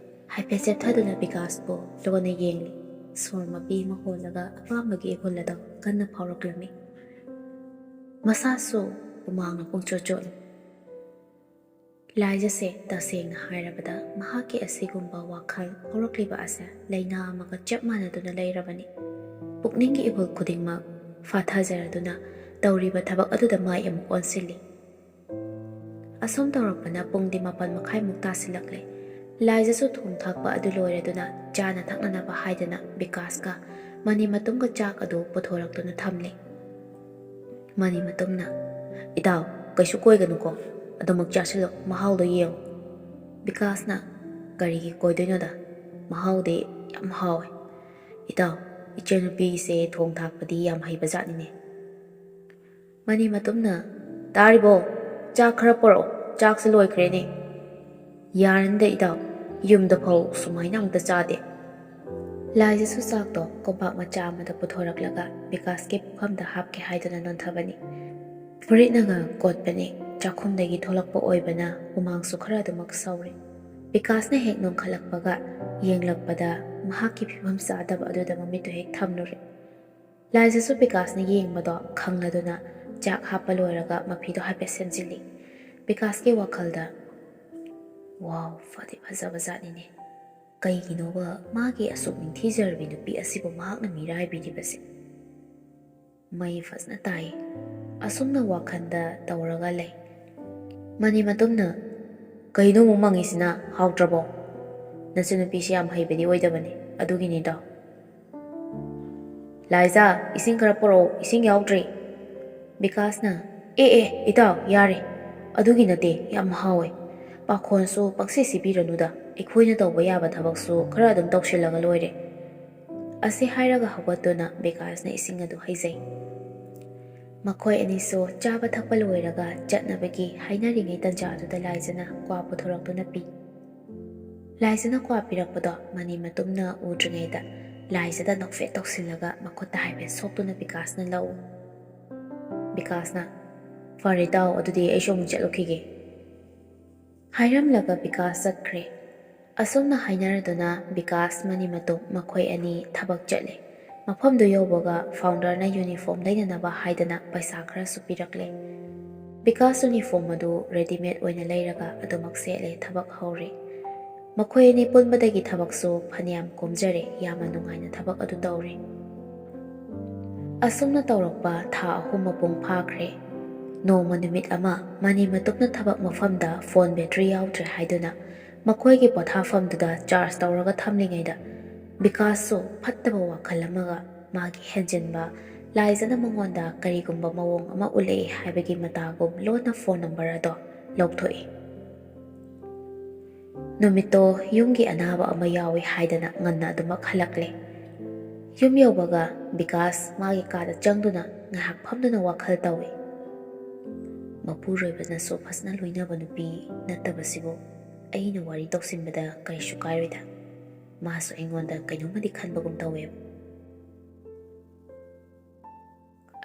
ꯍꯥꯏꯐꯦꯠ ꯆꯦꯞꯊꯗꯨꯅ ꯕꯤꯀꯥꯁꯄꯨ ꯂꯣꯟꯅ ꯌꯦꯡꯂꯤ꯫ ꯁꯣꯔ ꯃꯄꯤ ꯑꯃ ꯍꯣꯜꯂꯒ ꯑꯄꯥꯝꯕꯒꯤ ꯏꯍꯨꯜ ꯑꯗꯣ ꯀꯟꯅ ꯐꯥꯎꯔꯛꯂꯝꯃꯤ꯫ ꯃꯁꯥꯁꯨ ꯍꯨꯃꯥꯡꯅ ꯄꯨꯡꯆꯣꯠ ꯆꯣꯠꯂꯤ꯫ ꯂꯥꯏꯖꯁꯦ ꯇꯁꯦꯡꯅ ꯍꯥꯏꯔꯕꯗ ꯃꯍꯥꯛꯀꯤ ꯑꯁꯤꯒꯨꯝꯕ ꯋꯥꯈꯜ ꯍꯧꯔꯛꯂꯤꯕ ꯑꯁꯦ ꯂꯥꯏꯅꯥ ꯑꯃꯒ ꯆꯞ ꯃꯥꯟꯅꯗꯨꯅ ꯂꯩꯔꯕꯅꯤ꯫ ꯄꯨꯛꯅꯤꯡꯒꯤ ꯏꯍꯨꯜ ꯈꯨꯗꯤꯡꯃꯛ ꯐꯥꯊꯖꯔꯗꯨꯅ ꯇꯧꯔꯤꯕ ꯊꯕꯛ ꯑꯗꯨꯗ ꯃꯥꯏ ꯑꯃꯨꯛ ꯑꯣꯟꯁꯤꯜꯂꯤ꯫ ꯑꯁꯨꯝ ꯇꯧꯔꯛꯄꯅ ꯄꯨꯡꯗꯤ ꯃꯥꯄꯟ ꯃꯈꯥꯏꯃꯨꯛ ꯇꯥꯁꯤꯜꯂꯛꯂꯦ꯫ ꯂꯥꯏꯖꯁꯨ ꯊꯣꯡ ꯊꯥꯛꯄ ꯑꯗꯨ ꯂꯣꯏꯔꯗꯨꯅ ꯆꯥꯅ ꯊꯛꯅꯅꯕ ꯍꯥꯏꯗꯅ ꯕꯤꯀꯥꯁꯀ ꯃꯅꯤ ꯃꯇꯨꯝꯒ ꯆꯥꯛ ꯑꯗꯨ ꯄꯨꯊꯣꯔꯛꯇꯨꯅ ꯊꯝꯂꯦ꯫ ꯃꯅꯤ ꯃꯇꯨꯝꯅ, "ꯏꯇꯥꯎ, ꯀꯩꯁꯨ ꯀꯣꯏꯒꯅꯨꯀꯣ, ꯑꯗꯨꯃꯛ ꯆꯥꯁꯤꯜꯂꯣ, ꯃꯍꯥꯎꯗꯣ ꯌꯦꯡꯉꯨ꯫" ꯕꯤꯀꯥꯁꯅ, "ꯀꯔꯤꯒꯤ ꯀꯣꯏꯗꯣꯏꯅꯣꯗ? ꯃꯍꯥꯎꯗꯤ ꯌꯥꯝ ꯍꯥꯎꯋꯦ꯫ ꯏꯇꯥꯎ, ꯏꯆꯟꯅꯨꯄꯤꯁꯦ ꯊꯣꯡ ꯊꯥꯛꯄꯗꯤ ꯌꯥꯝ ꯍꯩꯕ ꯖꯥꯠꯅꯤꯅꯦ꯫" ꯃꯅꯤ ꯃꯇꯨꯝꯅ, "ꯇꯥꯔꯤꯕꯣ? ꯆꯥꯛ ꯈꯔ ꯄꯨꯔꯛꯑꯣ, ꯆꯥꯛꯁꯦ ꯂꯣꯏꯈ꯭ꯔꯦꯅꯦ꯫" "ꯌꯥꯔꯅꯤꯗ ꯏꯇꯥꯎ, ꯌꯨꯝꯗ ꯐꯥꯎ ꯁꯨꯃꯥꯏꯅ ꯑꯃꯨꯛꯇ ꯆꯥꯗꯦ꯫" ꯂꯥꯏꯖꯁꯨ ꯆꯥꯛꯇꯣ ꯀꯣꯝꯄꯥꯛ ꯃꯆꯥ ꯑꯃꯗ ꯄꯨꯊꯣꯔꯛꯂꯒ ꯕꯤꯀꯥꯁꯀꯤ ꯄꯨꯈꯝꯗ ꯍꯥꯞꯀꯦ ꯍꯥꯏꯗꯨꯅ ꯅꯣꯟꯊꯕꯅꯤ꯫ ꯐꯨꯔꯤꯠꯅꯒ ꯀꯣꯠꯄꯅꯤ, ꯆꯥꯛꯈꯨꯝꯗꯒꯤ ꯊꯣꯛꯂꯛꯄ ꯑꯣꯏꯕꯅ ꯍꯨꯃꯥꯡꯁꯨ ꯈꯔ ꯑꯗꯨꯃꯛ ꯁꯧꯔꯦ꯫ ꯕꯤꯀꯥꯁꯅ ꯍꯦꯛ ꯅꯣꯡꯈꯠꯂꯛꯄꯒ ꯌꯦꯡꯂꯛꯄꯗ ꯃꯍꯥꯛꯀꯤ ꯐꯤꯕꯝ ꯆꯥꯗꯕ ꯑꯗꯨꯗ ꯃꯃꯤꯠꯇꯨ ꯍꯦꯛ ꯊꯝꯂꯨꯔꯦ꯫ ꯂꯥꯏꯖꯁꯨ ꯕꯤꯀꯥꯁꯅ ꯌꯦꯡꯕꯗꯣ ꯈꯪꯂꯗꯨꯅ ꯆꯥꯛ ꯍꯥꯞꯄ ꯂꯣꯏꯔꯒ ꯃꯐꯤꯗꯣ ꯍꯥꯏꯐꯦꯠ ꯁꯦꯝꯖꯤꯜꯂꯤ꯫ ꯕꯤꯀꯥꯁꯀꯤ ꯋꯥꯈꯜꯗ, "ꯋꯥꯎ, ꯐꯗꯤ ꯐꯖꯕ ꯖꯥꯠꯅꯤꯅꯦ꯫ ꯀꯩꯒꯤꯅꯣꯕ ꯃꯥꯒꯤ ꯑꯁꯨꯛ ꯅꯤꯡꯊꯤꯖꯔꯕꯤ ꯅꯨꯄꯤ ꯑꯁꯤꯕꯨ ꯃꯍꯥꯛꯅ ꯃꯤꯔꯥꯏꯕꯤꯔꯤꯕꯁꯦ? ꯃꯩ ꯐꯖꯅ ꯇꯥꯏ꯫" ꯑꯁꯨꯝꯅ ꯋꯥꯈꯜꯗ ꯇꯧꯔꯒ ꯂꯩ꯫ ꯃꯅꯤ ꯃꯇꯨꯝꯅ, "ꯀꯩꯅꯣ ꯑꯃꯨꯛ ꯃꯪꯉꯤꯁꯤꯅ? ꯍꯥꯎꯇ꯭ꯔꯕꯣ? ꯅꯆꯟꯅꯨꯄꯤꯁꯤ ꯌꯥꯝ ꯍꯩꯕꯗꯤ ꯑꯣꯏꯗꯕꯅꯤ, ꯑꯗꯨꯒꯤꯅꯤꯗꯣ꯫" "ꯂꯥꯏꯖꯥ, ꯏꯁꯤꯡ ꯈꯔ ꯄꯨꯔꯛꯑꯣ, ꯏꯁꯤꯡ ꯌꯥꯎꯗ꯭ꯔꯦ꯫" ꯕꯤꯀꯥꯁꯅ, "ꯑꯦ ꯑꯦ, ꯏꯇꯥꯎ, ꯌꯥꯔꯦ꯫ ꯑꯗꯨꯒꯤ ꯅꯠꯇꯦ, ꯌꯥꯝ ꯍꯥꯎꯋꯦ꯫ ꯄꯥꯈꯣꯟꯁꯨ ꯄꯪꯁꯤ ꯁꯤꯕꯤꯔꯅꯨꯗ, ꯑꯩꯈꯣꯏꯅ ꯇꯧꯕ ꯌꯥꯕ ꯊꯕꯛꯁꯨ ꯈꯔ ꯑꯗꯨꯝ ꯇꯧꯁꯤꯜꯂꯒ ꯂꯣꯏꯔꯦ꯫" ꯑꯁꯤ ꯍꯥꯏꯔꯒ ꯍꯧꯒꯠꯇꯨꯅ ꯕꯤꯀꯥꯁꯅ ꯏꯁꯤꯡ ꯑꯗꯨ ꯍꯩꯖꯩ꯫ ꯃꯈꯣꯏ ꯑꯅꯤꯁꯨ ꯆꯥꯕ ꯊꯛꯄ ꯂꯣꯏꯔꯒ ꯆꯠꯅꯕꯒꯤ ꯍꯥꯏꯅꯔꯤꯉꯩ ꯇꯟꯖꯥ ꯑꯗꯨꯗ ꯂꯥꯏꯖꯅ ꯀ꯭ꯋꯥ ꯄꯨꯊꯣꯔꯛꯇꯨꯅ ꯄꯤ꯫ ꯂꯥꯏꯖꯅ ꯀ꯭ꯋꯥ ꯄꯤꯔꯛꯄꯗꯣ ꯃꯅꯤ ꯃꯇꯨꯝꯅ ꯎꯗ꯭ꯔꯤꯉꯩꯗ ꯂꯥꯏꯖꯗ ꯅꯣꯛꯐꯦꯠ ꯇꯧꯁꯤꯜꯂꯒ ꯃꯈꯨꯠꯇ ꯍꯥꯏꯐꯦꯠ ꯁꯣꯛꯇꯨꯅ ꯕꯤꯀꯥꯁꯅ ꯂꯧ꯫ ꯕꯤꯀꯥꯁꯅ, "ꯐꯔꯦ ꯏꯇꯥꯎ, ꯑꯗꯨꯗꯤ ꯑꯩꯁꯨ ꯑꯃꯨꯛ ꯆꯠꯂꯨꯈꯤꯒꯦ꯫" ꯍꯥꯏꯔꯝꯂꯒ ꯕꯤꯀꯥꯁ ꯆꯠꯈ꯭ꯔꯦ꯫ ꯑꯁꯨꯝꯅ ꯍꯥꯏꯅꯔꯗꯨꯅ ꯕꯤꯀꯥꯁ ꯃꯅꯤ ꯃꯇꯨꯝ ꯃꯈꯣꯏ ꯑꯅꯤ ꯊꯕꯛ ꯆꯠꯂꯦ꯫ ꯃꯐꯝꯗꯨ ꯌꯧꯕꯒ ꯐꯥꯎꯟꯗꯔꯅ ꯌꯨꯅꯤꯐꯣꯔꯝ ꯂꯩꯅꯅꯕ ꯍꯥꯏꯗꯅ ꯄꯩꯁꯥ ꯈꯔꯁꯨ ꯄꯤꯔꯛꯂꯦ꯫ ꯕꯤꯀꯥꯁ ꯌꯨꯅꯤꯐꯣꯔꯝ ꯑꯗꯨ ꯔꯦꯗꯤꯃꯦꯗ ꯑꯣꯏꯅ ꯂꯩꯔꯒ ꯑꯗꯨꯃꯛ ꯁꯦꯠꯂꯦ, ꯊꯕꯛ ꯍꯧꯔꯦ꯫ ꯃꯈꯣꯏ ꯑꯅꯤ ꯄꯨꯟꯕꯗꯒꯤ ꯊꯕꯛꯁꯨ ꯐꯅꯌꯥꯝ ꯀꯣꯝꯖꯔꯦ, ꯌꯥꯝꯅ ꯅꯨꯡꯉꯥꯏꯅ ꯊꯕꯛ ꯑꯗꯨ ꯇꯧꯔꯦ꯫ ꯑꯁꯨꯝꯅ ꯇꯧꯔꯛꯄ ꯊꯥ ꯑꯍꯨꯝ ꯃꯄꯨꯡ ꯐꯥꯈ꯭ꯔꯦ꯫ ꯅꯣꯡꯃ ꯅꯨꯃꯤꯠ ꯑꯃ ꯃꯅꯤ ꯃꯇꯨꯝꯅ ꯊꯕꯛ ꯃꯐꯝꯗ ꯐꯣꯟ ꯕꯦꯇ꯭ꯔꯤ ꯌꯥꯎꯗ꯭ꯔꯦ ꯍꯥꯏꯗꯨꯅ ꯃꯈꯣꯏꯒꯤ ꯄꯣꯊꯥꯐꯝꯗꯨꯗ ꯆꯥꯔꯖ ꯇꯧꯔꯒ ꯊꯝꯂꯤꯉꯩꯗ ꯕꯤꯀꯥꯁꯁꯨ ꯐꯠꯇꯕ ꯋꯥꯈꯜ ꯑꯃꯒ ꯃꯥꯒꯤ ꯍꯦꯟꯖꯤꯟꯕ ꯂꯥꯏꯖꯅ ꯃꯉꯣꯟꯗ ꯀꯔꯤꯒꯨꯝꯕ ꯃꯑꯣꯡ ꯑꯃ ꯎꯠꯂꯛꯏ ꯍꯥꯏꯕꯒꯤ ꯃꯇꯥꯒꯨꯝ ꯂꯣꯟꯅ ꯐꯣꯟ ꯅꯝꯕꯔ ꯑꯗꯣ ꯂꯧꯊꯣꯛꯏ꯫ ꯅꯨꯃꯤꯠꯇꯣ ꯌꯨꯝꯒꯤ ꯑꯅꯥꯕ ꯑꯃ ꯌꯥꯎꯏ ꯍꯥꯏꯗꯅ ꯉꯟꯅ ꯑꯗꯨꯃꯛ ꯍꯜꯂꯛꯂꯦ꯫ ꯌꯨꯝ ꯌꯧꯕꯒ ꯕꯤꯀꯥꯁ ꯃꯥꯒꯤ ꯀꯥꯗ ꯆꯪꯗꯨꯅ ꯉꯥꯏꯍꯥꯛ ꯐꯝꯗꯨꯅ ꯋꯥꯈꯜ ꯇꯧꯏ꯫ ꯃꯄꯨꯔꯣꯏꯕꯅꯁꯨ ꯐꯖꯅ ꯂꯣꯏꯅꯕ ꯅꯨꯄꯤ ꯅꯠꯇꯕꯁꯤꯕꯨ ꯑꯩꯅ ꯋꯥꯔꯤ ꯇꯧꯁꯤꯟꯕꯗ ꯀꯔꯤꯁꯨ ꯀꯥꯏꯔꯣꯏꯗ꯫ ꯃꯥꯁꯨ ꯑꯩꯉꯣꯟꯗ ꯀꯩꯅꯣꯝꯃꯗꯤ ꯈꯟꯕꯒꯨꯝ ꯇꯧꯋꯦꯕ꯫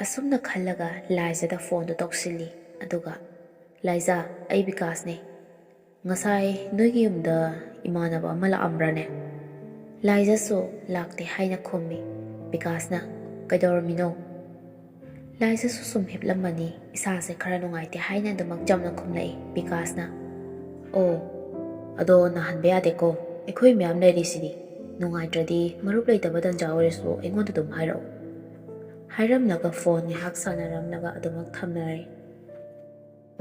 ꯑꯁꯨꯝꯅ ꯈꯜꯂꯒ ꯂꯥꯏꯖꯗ ꯐꯣꯟꯗꯨ ꯇꯧꯁꯤꯜꯂꯤ꯫ ꯑꯗꯨꯒ, "ꯂꯥꯏꯖꯥ, ꯑꯩ ꯕꯤꯀꯥꯁꯅꯦ꯫ ꯉꯁꯥꯏ ꯅꯣꯏꯒꯤ ꯌꯨꯝꯗ ꯏꯃꯥꯟꯅꯕ ꯑꯃ ꯂꯥꯛꯑꯝꯕ꯭ꯔꯥꯅꯦ?" ꯂꯥꯏꯖꯁꯨ ꯂꯥꯛꯇꯦ ꯍꯥꯏꯅ ꯈꯨꯝꯃꯤ꯫ ꯕꯤꯀꯥꯁꯅ, "ꯀꯩꯗꯧꯔꯝꯃꯤꯅꯣ?" ꯂꯥꯏꯖꯁꯨ ꯁꯨꯝ ꯍꯤꯞꯂꯝꯕꯅꯤ, ꯏꯁꯥꯁꯦ ꯈꯔ ꯅꯨꯡꯉꯥꯏꯇꯦ ꯍꯥꯏꯅ ꯑꯗꯨꯃꯛ ꯆꯝꯅ ꯈꯨꯝꯂꯛꯏ꯫ ꯕꯤꯀꯥꯁꯅ, "ꯑꯣ, ꯑꯗꯣ ꯅꯥꯍꯟꯕ ꯌꯥꯗꯦꯀꯣ, ꯑꯩꯈꯣꯏ ꯃꯌꯥꯝ ꯂꯩꯔꯤꯁꯤꯗꯤ꯫ ꯅꯨꯡꯉꯥꯏꯇ꯭ꯔꯗꯤ ꯃꯔꯨꯞ ꯂꯩꯇꯕ ꯇꯟꯖꯥ ꯑꯣꯏꯔꯁꯨ ꯑꯩꯉꯣꯟꯗ ꯑꯗꯨꯝ ꯍꯥꯏꯔꯛꯑꯣ"꯫ ꯍꯥꯏꯔꯝꯂꯒ ꯐꯣꯟ ꯉꯥꯏꯍꯥꯛ ꯁꯥꯟꯅꯔꯝꯂꯒ ꯑꯗꯨꯃꯛ ꯊꯝꯅꯔꯦ꯫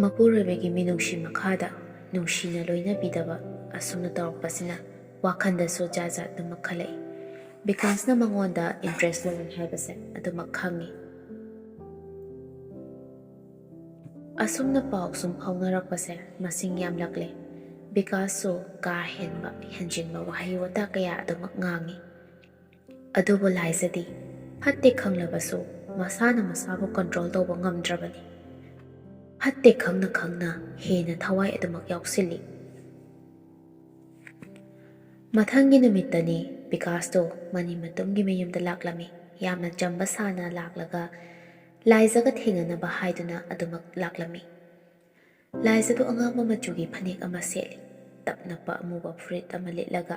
ꯃꯄꯨꯔꯣꯏꯕꯒꯤ ꯃꯤꯅꯨꯡꯁꯤ ꯃꯈꯥꯗ ꯅꯨꯡꯁꯤꯅ ꯂꯣꯏꯅꯕꯤꯗꯕ ꯑꯁꯨꯝꯅ ꯇꯧꯔꯛꯄꯁꯤꯅ ꯋꯥꯈꯜꯗꯁꯨ ꯖꯥꯠ ꯖꯥꯠ ꯑꯗꯨꯃꯛ ꯈꯜꯂꯛꯏ꯫ ꯕꯤꯀꯥꯁꯅ ꯃꯉꯣꯟꯗ ꯏꯟꯇꯔꯦꯁ ꯂꯩꯔꯦ ꯍꯥꯏꯕꯁꯦ ꯑꯗꯨꯃꯛ ꯈꯪꯉꯤ꯫ ꯑꯁꯨꯝꯅ ꯄꯥꯎ ꯁꯨꯝ ꯐꯥꯎꯅꯔꯛꯄꯁꯦ ꯃꯁꯤꯡ ꯌꯥꯝꯂꯛꯂꯦ꯫ ꯕꯤꯀꯥꯁꯁꯨ ꯀꯥ ꯍꯦꯟꯕ ꯍꯦꯟꯖꯤꯟꯕ ꯋꯥꯍꯩ ꯋꯥꯇꯥ ꯀꯌꯥ ꯑꯗꯨꯃꯛ ꯉꯥꯡꯉꯤ꯫ ꯑꯗꯨꯕꯨ ꯂꯥꯏꯖꯗꯤ ꯐꯠꯇꯦ ꯈꯪꯂꯕꯁꯨ ꯃꯁꯥꯅ ꯃꯁꯥꯕꯨ ꯀꯟꯇ꯭ꯔꯣꯜ ꯇꯧꯕ ꯉꯝꯗ꯭ꯔꯕꯅꯤ꯫ ꯐꯠꯇꯦ ꯈꯪꯅ ꯈꯪꯅ ꯍꯦꯟꯅ ꯊꯋꯥꯏ ꯑꯗꯨꯃꯛ ꯌꯥꯎꯁꯤꯜꯂꯤ꯫ ꯃꯊꯪꯒꯤ ꯅꯨꯃꯤꯠꯇꯅꯤ ꯕꯤꯀꯥꯁꯇꯣ ꯃꯅꯤ ꯃꯇꯨꯝꯒꯤ ꯃꯌꯨꯝꯗ ꯂꯥꯛꯂꯝꯃꯤ꯫ ꯌꯥꯝꯅ ꯆꯝꯕ ꯁꯥꯅ ꯂꯥꯛꯂꯒ ꯂꯥꯏꯖꯒ ꯊꯦꯡꯅꯅꯕ ꯍꯥꯏꯗꯨꯅ ꯑꯗꯨꯃꯛ ꯂꯥꯛꯂꯝꯃꯤ꯫ ꯂꯥꯏꯖꯗꯣ ꯑꯉꯥꯡꯕ ꯃꯆꯨꯒꯤ ꯐꯅꯦꯛ ꯑꯃ ꯁꯦꯠꯂꯤ꯫ ꯇꯞ ꯅꯞꯄ ꯑꯃꯨꯕ ꯐꯨꯔꯤꯠ ꯑꯃ ꯂꯤꯠꯂꯒ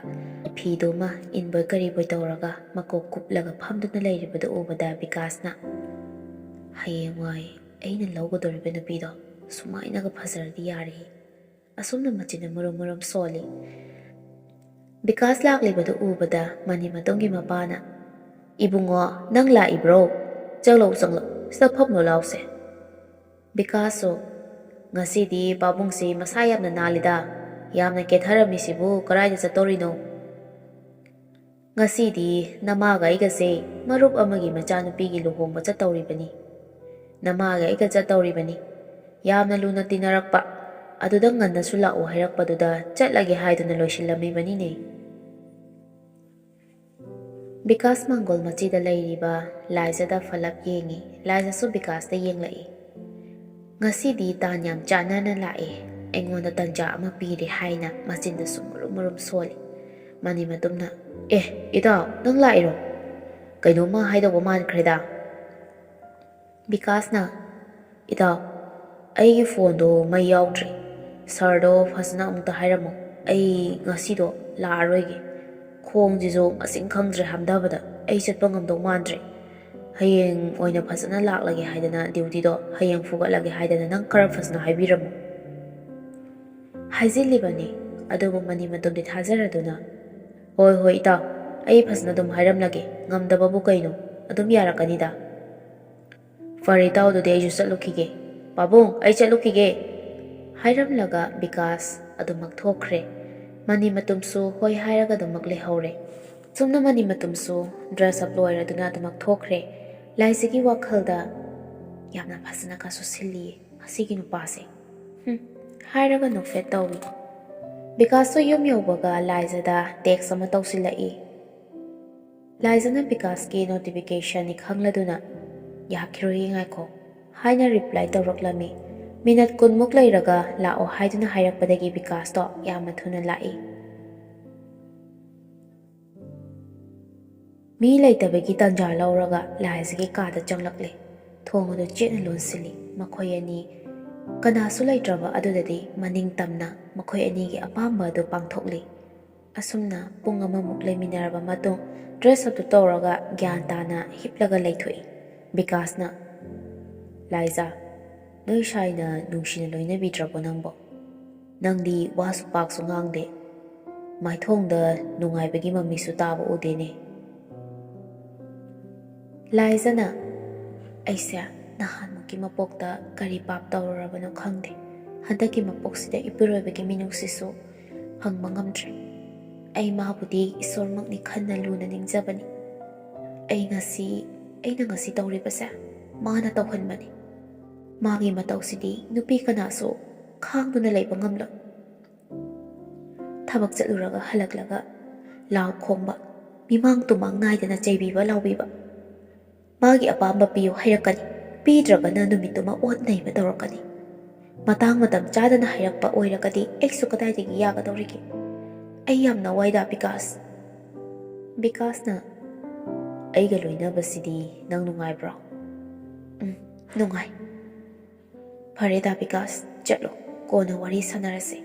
ꯐꯤꯗꯨꯃ ꯏꯟꯕꯣꯏ ꯀꯔꯤꯕꯣꯏ ꯇꯧꯔꯒ ꯃꯀꯣꯛ ꯀꯨꯞꯂꯒ ꯐꯝꯗꯨꯅ ꯂꯩꯔꯤꯕꯗꯨ ꯎꯕꯗ ꯕꯤꯀꯥꯁꯅ, "ꯍꯌꯦꯡꯋꯥꯏ ꯑꯩꯅ ꯂꯧꯒꯗꯧꯔꯤꯕ ꯅꯨꯄꯤꯗꯣ ꯁꯨꯃꯥꯏꯅꯒ ꯐꯖꯔꯗꯤ ꯌꯥꯔꯦ꯫ ꯑꯁꯨꯝꯅ ꯃꯆꯤꯟꯗ ꯃꯔꯨꯝ ꯃꯔꯨꯝ ꯁꯣꯜꯂꯤ꯫ ꯕꯤꯀꯥꯁ ꯂꯥꯛꯂꯤꯕꯗꯨ ꯎꯕꯗ ꯃꯅꯤ ꯃꯇꯨꯝꯒꯤ ꯃꯄꯥꯅ, "ꯏꯕꯨꯡꯉꯣ, ꯅꯪ ꯂꯥꯛꯏꯕ꯭ꯔꯣ? ꯆꯪꯂꯛꯎ, ꯆꯪꯂꯛꯎ, ꯁꯤꯗ ꯐꯝꯂꯣ ꯂꯥꯎꯁꯦ꯫" ꯕꯤꯀꯥꯁꯁꯨ, "ꯉꯁꯤꯗꯤ ꯄꯥꯕꯨꯡꯁꯤ ꯃꯁꯥ ꯌꯥꯝꯅ ꯅꯥꯜꯂꯤꯗ, ꯌꯥꯝꯅ ꯀꯦꯊꯔꯝꯃꯤꯁꯤꯕꯨ ꯀꯔꯥꯏꯗ ꯆꯠꯇꯧꯔꯤꯅꯣ?" "ꯉꯁꯤꯗꯤ ꯅꯃꯥꯒ ꯑꯩꯒꯁꯦ ꯃꯔꯨꯞ ꯑꯃꯒꯤ ꯃꯆꯥꯅꯨꯄꯤꯒꯤ ꯂꯨꯍꯣꯡꯕ ꯆꯠꯇꯧꯔꯤꯕꯅꯤ꯫ ꯅꯃꯥꯒ ꯑꯩꯒ ꯆꯠꯇꯧꯔꯤꯕꯅꯤ꯫ ꯌꯥꯝꯅ ꯂꯨꯅ ꯇꯤꯟꯅꯔꯛꯄ꯫ ꯑꯗꯨꯗ ꯉꯟꯅꯁꯨ ꯂꯥꯛꯎ ꯍꯥꯏꯔꯛꯄꯗꯨꯗ ꯆꯠꯂꯒꯦ ꯍꯥꯏꯗꯨꯅ ꯂꯣꯏꯁꯤꯜꯂꯝꯃꯤꯕꯅꯤꯅꯦ꯫" ꯕꯤꯀꯥꯁ ꯃꯥꯡꯒꯣꯜ ꯃꯆꯤꯗ ꯂꯩꯔꯤꯕ ꯂꯥꯏꯖꯗ ꯐꯂꯞ ꯌꯦꯡꯉꯤ꯫ ꯂꯥꯏꯖꯁꯨ ꯕꯤꯀꯥꯁꯇ ꯌꯦꯡꯂꯛꯏ꯫ "ꯉꯁꯤꯗꯤ ꯇꯥꯟ ꯌꯥꯝ ꯆꯥꯟꯅꯅ ꯂꯥꯛꯑꯦ꯫ ꯑꯩꯉꯣꯟꯗ ꯇꯟꯖꯥ ꯑꯃ ꯄꯤꯔꯦ" ꯍꯥꯏꯅ ꯃꯆꯤꯟꯗꯁꯨ ꯃꯔꯨꯝ ꯃꯔꯨꯝ ꯁꯣꯜꯂꯤ꯫ ꯃꯅꯤ ꯃꯇꯨꯝꯅ, "ꯑꯦ, ꯏꯇꯥꯎ, ꯅꯪ ꯂꯥꯛꯏꯔꯣ? ꯀꯩꯅꯣꯝꯃ ꯍꯥꯏꯗꯧꯕ ꯃꯥꯟꯈ꯭ꯔꯦꯗ꯫" ꯕꯤꯀꯥꯁꯅ, "ꯏꯇꯥꯎ, ꯑꯩꯒꯤ ꯐꯣꯟꯗꯣ ꯃꯩ ꯌꯥꯎꯗ꯭ꯔꯦ꯫ ꯁꯥꯔꯗꯣ ꯐꯖꯅ ꯑꯃꯨꯛꯇ ꯍꯥꯏꯔꯝꯃꯣ꯫ ꯑꯩ ꯉꯁꯤꯗꯣ ꯂꯥꯛꯑꯔꯣꯏꯒꯦ꯫ ꯈꯣꯡꯁꯤꯁꯨ ꯃꯁꯤꯡ ꯈꯪꯗ꯭ꯔꯦ ꯍꯥꯝꯊꯕꯗ꯫ ꯑꯩ ꯆꯠꯄ ꯉꯝꯗꯧ ꯃꯥꯟꯗ꯭ꯔꯦ꯫ ꯍꯌꯦꯡ ꯑꯣꯏꯅ ꯐꯖꯅ ꯂꯥꯛꯂꯒꯦ ꯍꯥꯏꯗꯅ, ꯗ꯭ꯌꯨꯇꯤꯗꯣ ꯍꯌꯦꯡ ꯐꯨꯒꯠꯂꯒꯦ ꯍꯥꯏꯗꯅ ꯅꯪ ꯈꯔ ꯐꯖꯅ ꯍꯥꯏꯕꯤꯔꯝꯃꯣ꯫" ꯍꯥꯏꯖꯤꯜꯂꯤꯕꯅꯤ꯫ ꯑꯗꯨꯕꯨ ꯃꯅꯤ ꯃꯇꯨꯝꯗꯤ ꯊꯥꯖꯔꯗꯨꯅ, "ꯍꯣꯏ, ꯍꯣꯏ, ꯏꯇꯥꯎ, ꯑꯩ ꯐꯖꯅ ꯑꯗꯨꯝ ꯍꯥꯏꯔꯝꯂꯒꯦ꯫ ꯉꯝꯗꯕꯕꯨ ꯀꯩꯅꯣ? ꯑꯗꯨꯝ ꯌꯥꯔꯛꯀꯅꯤꯗ꯫" "ꯐꯔꯦ, ꯏꯇꯥꯎ, ꯑꯗꯨꯗꯤ ꯑꯩꯁꯨ ꯆꯠꯂꯨꯈꯤꯒꯦ꯫ ꯄꯥꯕꯨꯡ, ꯑꯩ ꯆꯠꯂꯨꯈꯤꯒꯦ!" ꯍꯥꯏꯔꯝꯂꯒ ꯕꯤꯀꯥꯁ ꯑꯗꯨꯃꯛ ꯊꯣꯛꯈ꯭ꯔꯦ꯫ ꯃꯅꯤ ꯃꯇꯨꯝꯁꯨ ꯍꯣꯏ ꯍꯥꯏꯔꯒ ꯑꯗꯨꯃꯛ ꯂꯩꯍꯧꯔꯦ꯫ ꯁꯨꯝꯅ ꯃꯅꯤ ꯃꯇꯨꯝꯁꯨ dress up ꯂꯣꯏꯔꯗꯨꯅ ꯑꯗꯨꯃꯛ ꯊꯣꯛꯈ꯭ꯔꯦ꯫ ꯂꯥꯏꯖꯒꯤ ꯋꯥꯈꯜꯗ, "ꯌꯥꯝꯅ ꯐꯖꯅ ꯀꯥꯁꯨ ꯁꯤꯜꯂꯤꯌꯦ ꯑꯁꯤꯒꯤ ꯅꯨꯄꯥꯁꯦ꯫ ꯍꯨꯝ, ꯍꯥꯏꯔꯒ ꯅꯣꯛꯐꯦꯠ ꯇꯧꯏ꯫" ꯕꯤꯀꯥꯁꯁꯨ ꯌꯨꯝ ꯌꯧꯕꯒ ꯂꯥꯏꯖꯗ text ꯑꯃ ꯇꯧꯁꯤꯜꯂꯛꯏ꯫ ꯂꯥꯏꯖꯅ ꯕꯤꯀꯥꯁꯀꯤ notificationꯅꯤ ꯈꯪꯂꯗꯨꯅ, "ꯌꯥꯈꯤꯔꯣꯏꯌꯦ, ꯉꯥꯏꯈꯣ" ꯍꯥꯏꯅ reply ꯇꯧꯔꯛꯂꯝꯃꯤ꯫ ꯃꯤꯅꯠ ꯀꯨꯟꯃꯨꯛ ꯂꯩꯔꯒ ꯂꯥꯛꯑꯣ ꯍꯥꯏꯗꯨꯅ ꯍꯥꯏꯔꯛꯄꯗꯒꯤ ꯕꯤꯀꯥꯁꯇꯣ ꯌꯥꯝꯅ ꯊꯨꯅ ꯂꯥꯛꯏ꯫ ꯃꯤ ꯂꯩꯇꯕꯒꯤ ꯇꯥꯟꯖꯥ ꯂꯧꯔꯒ ꯂꯥꯏꯖꯒꯤ ꯀꯥꯗ ꯆꯪꯂꯛꯂꯦ꯫ ꯊꯣꯡ ꯑꯗꯨ ꯆꯦꯠꯅ ꯂꯣꯟꯁꯤꯜꯂꯤ꯫ ꯃꯈꯣꯏ ꯑꯅꯤ ꯀꯅꯥꯁꯨ ꯂꯩꯇ꯭ꯔꯕ ꯑꯗꯨꯗꯗꯤ ꯃꯅꯤꯡ ꯇꯝꯅ ꯃꯈꯣꯏ ꯑꯅꯤꯒꯤ ꯑꯄꯥꯝꯕ ꯑꯗꯨ ꯄꯥꯡꯊꯣꯛꯂꯤ꯫ ꯑꯁꯨꯝꯅ ꯄꯨꯡ ꯑꯃꯃꯨꯛ ꯂꯩꯃꯤꯟꯅꯔꯕ ꯃꯇꯨꯡ, dress upꯇꯨ ꯇꯧꯔꯒ ꯒ꯭ꯌꯥꯟ ꯇꯥꯅ ꯍꯤꯞꯂꯒ ꯂꯩꯊꯣꯛꯏ꯫ ꯕꯤꯀꯥꯁꯅ, "ꯂꯥꯏꯖꯥ, "ꯅꯣꯏ ꯁꯥꯏꯅ ꯅꯨꯡꯁꯤꯅ ꯂꯣꯏꯅꯕꯤꯗ꯭ꯔꯕꯣ ꯅꯪꯕꯣ? ꯅꯪꯗꯤ ꯋꯥꯁꯨ ꯄꯥꯛꯁꯨ ꯉꯥꯡꯗꯦ, ꯃꯥꯏꯊꯣꯡꯗ ꯅꯨꯡꯉꯥꯏꯕꯒꯤ ꯃꯃꯤꯁꯨ ꯇꯥꯕ ꯎꯗꯦꯅꯦ?" ꯂꯥꯏꯖꯅ, "ꯑꯩꯁꯦ ꯅꯍꯥꯟꯃꯨꯛꯀꯤ ꯃꯄꯣꯛꯇ ꯀꯔꯤ ꯄꯥꯞ ꯇꯧꯔꯨꯔꯕꯅꯣ ꯈꯪꯗꯦ, ꯍꯟꯗꯛꯀꯤ ꯃꯄꯣꯛꯁꯤꯗ ꯏꯄꯨꯔꯣꯏꯕꯒꯤ ꯃꯤꯅꯨꯡꯁꯤꯁꯨ ꯍꯪꯕ ꯉꯝꯗ꯭ꯔꯦ꯫ ꯑꯩ ꯃꯥꯕꯨꯗꯤ ꯏꯁꯣꯔꯃꯛꯅꯤ ꯈꯟꯅ ꯂꯨꯅ ꯅꯤꯡꯖꯕꯅꯤ꯫ ꯑꯩ ꯉꯁꯤ, ꯑꯩꯅ ꯉꯁꯤ ꯇꯧꯔꯤꯕꯁꯦ ꯃꯥꯅ ꯇꯧꯍꯟꯕꯅꯤ꯫ ꯃꯥꯒꯤ ꯃꯇꯧꯁꯤꯗꯤ ꯅꯨꯄꯤ ꯀꯅꯥꯁꯨ ꯈꯥꯡꯗꯨꯅ ꯂꯩꯕ ꯉꯝꯂꯣꯏ꯫ ꯊꯕꯛ ꯆꯠꯂꯨꯔꯒ ꯍꯜꯂꯛꯂꯒ ꯂꯥꯎ ꯈꯣꯡꯕ, ꯃꯤꯃꯥꯡ ꯇꯨꯃꯥꯡ ꯅꯥꯏꯗꯅ ꯆꯩꯕꯤꯕ ꯂꯥꯎꯕꯤꯕ, ꯃꯥꯒꯤ ꯑꯄꯥꯝꯕ ꯄꯤꯌꯨ ꯍꯥꯏꯔꯛꯀꯅꯤ, ꯄꯤꯗ꯭ꯔꯒꯅ ꯅꯨꯃꯤꯠꯇꯨꯃ ꯑꯣꯠ ꯅꯩꯕ ꯇꯧꯔꯛꯀꯅꯤ꯫ ꯃꯇꯥꯡ ꯃꯇꯝ ꯆꯥꯗꯅ ꯍꯥꯏꯔꯛꯄ ꯑꯣꯏꯔꯒꯗꯤ ꯑꯩꯁꯨ ꯀꯗꯥꯏꯗꯒꯤ ꯌꯥꯒꯗꯧꯔꯤꯒꯦ? ꯑꯩ ꯌꯥꯝꯅ ꯋꯥꯏꯗ, ꯕꯤꯀꯥꯁ꯫" ꯕꯤꯀꯥꯁꯅ, "ꯑꯩꯒ ꯂꯣꯏꯅꯕꯁꯤꯗꯤ ꯅꯪ ꯅꯨꯡꯉꯥꯏꯕ꯭ꯔꯣ?" "ꯎꯝ, ꯅꯨꯡꯉꯥꯏ꯫" "ꯐꯔꯦꯗ ꯕꯤꯀꯥꯁ, ꯆꯠꯂꯣ, ꯀꯣꯟꯅ ꯋꯥꯔꯤ ꯁꯥꯟꯅꯔꯁꯦ꯫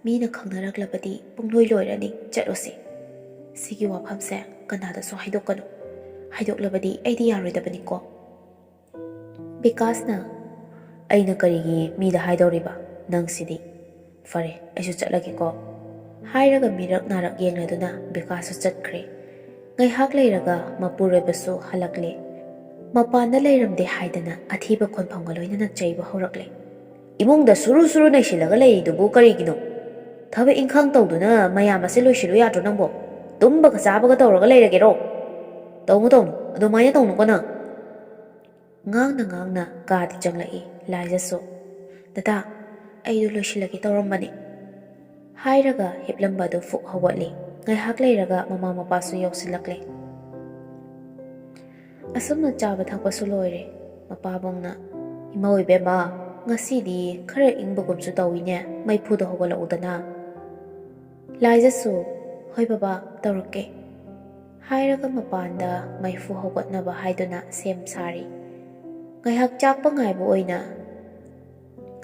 ꯃꯤꯅ ꯈꯪꯅꯔꯛꯂꯕꯗꯤ ꯄꯨꯡꯂꯣꯏ ꯂꯣꯏꯔꯅꯤ, ꯆꯠꯂꯣꯁꯦ꯫ ꯁꯤꯒꯤ ꯋꯥꯐꯝꯁꯦ ꯀꯅꯥꯗꯁꯨ ꯍꯥꯏꯗꯣꯛꯀꯅꯨ, ꯍꯥꯏꯗꯣꯛꯂꯕꯗꯤ ꯑꯩꯗꯤ ꯌꯥꯔꯣꯏꯗꯕꯅꯤꯀꯣ꯫" ꯕꯤꯀꯥꯁꯅ, "ꯑꯩꯅ ꯀꯔꯤꯒꯤ ꯃꯤꯗ ꯍꯥꯏꯗꯧꯔꯤꯕ? ꯅꯪꯁꯤꯗꯤ꯫ ꯐꯔꯦ, ꯑꯩꯁꯨ ꯆꯠꯂꯒꯦꯀꯣ꯫" ꯍꯥꯏꯔꯒ ꯃꯤꯔꯛ ꯅꯥꯔꯛ ꯌꯦꯡꯂꯗꯨꯅ ꯕꯤꯀꯥꯁꯁꯨ ꯆꯠꯈ꯭ꯔꯦ꯫ ꯉꯥꯏꯍꯥꯛ ꯂꯩꯔꯒ ꯃꯄꯨꯔꯣꯏꯕꯁꯨ ꯍꯜꯂꯛꯂꯦ꯫ ꯃꯄꯥꯟꯗ ꯂꯩꯔꯝꯗꯦ ꯍꯥꯏꯗꯅ ꯑꯊꯤꯕ ꯈꯣꯟꯐꯝꯒ ꯂꯣꯏꯅꯅ ꯆꯩꯕ ꯍꯧꯔꯛꯂꯦ꯫ "ꯏꯃꯨꯡꯗ ꯁꯨꯔꯨ ꯁꯨꯔꯨ ꯅꯩꯁꯤꯜꯂꯒ ꯂꯩꯔꯤꯗꯨꯕꯨ ꯀꯔꯤꯒꯤꯅꯣ? ꯊꯕꯛ ꯏꯪꯈꯥꯡ ꯇꯧꯗꯨꯅ ꯃꯌꯥꯝ ꯑꯁꯦ ꯂꯣꯏꯁꯤꯜꯂꯨ ꯌꯥꯗ꯭ꯔꯣ ꯅꯪꯕꯣ? ꯇꯨꯝꯕꯒ ꯆꯥꯕꯒ ꯇꯧꯔꯒ ꯂꯩꯔꯒꯦꯔꯣ? ꯇꯧꯅꯨ, ꯇꯧꯅꯨ, ꯑꯗꯨꯃꯥꯏꯅ ꯇꯧꯅꯨꯀꯣ ꯅꯪ꯫" ꯉꯥꯡꯅ ꯉꯥꯡꯅ ꯀꯥꯗ ꯆꯪꯂꯛꯏ ꯂꯥꯏꯖꯁꯨ꯫ "ꯗꯗꯥ, ꯑꯩꯗꯣ ꯂꯣꯏꯁꯤꯜꯂꯒꯦ ꯇꯧꯔꯝꯕꯅꯦ꯫" ꯍꯥꯏꯔꯒ ꯍꯤꯞꯂꯝꯕꯗꯨ ꯐꯨꯛ ꯍꯧꯒꯠꯂꯤ꯫ ꯉꯥꯏꯍꯥꯛ ꯂꯩꯔꯒ ꯃꯃꯥ ꯃꯄꯥꯁꯨ ꯌꯧꯁꯤꯜꯂꯛꯂꯦ꯫ ꯑꯁꯨꯝꯅ ꯆꯥꯕ ꯊꯛꯄꯁꯨ ꯂꯣꯏꯔꯦ꯫ ꯃꯄꯥꯕꯨꯡꯅ, "ꯏꯃꯧ ꯏꯕꯦꯝꯃ, ꯉꯁꯤꯗꯤ ꯈꯔ ꯏꯪꯕꯒꯨꯝꯁꯨ ꯇꯧꯏꯅꯦ, ꯃꯩꯐꯨꯗꯣ ꯍꯧꯒꯠꯂꯛꯎꯗꯅ꯫" ꯂꯥꯏꯖꯁꯨ, "ꯍꯣꯏ ꯕꯕꯥ, ꯇꯧꯔꯛꯀꯦ" ꯍꯥꯏꯔꯒ ꯃꯄꯥꯟꯗ ꯃꯩꯐꯨ ꯍꯧꯒꯠꯅꯕ ꯍꯥꯏꯗꯨꯅ ꯁꯦꯝ ꯁꯥꯔꯤ꯫ ꯉꯥꯏꯍꯥꯛ ꯆꯥꯛꯄ ꯉꯥꯏꯕ ꯑꯣꯏꯅ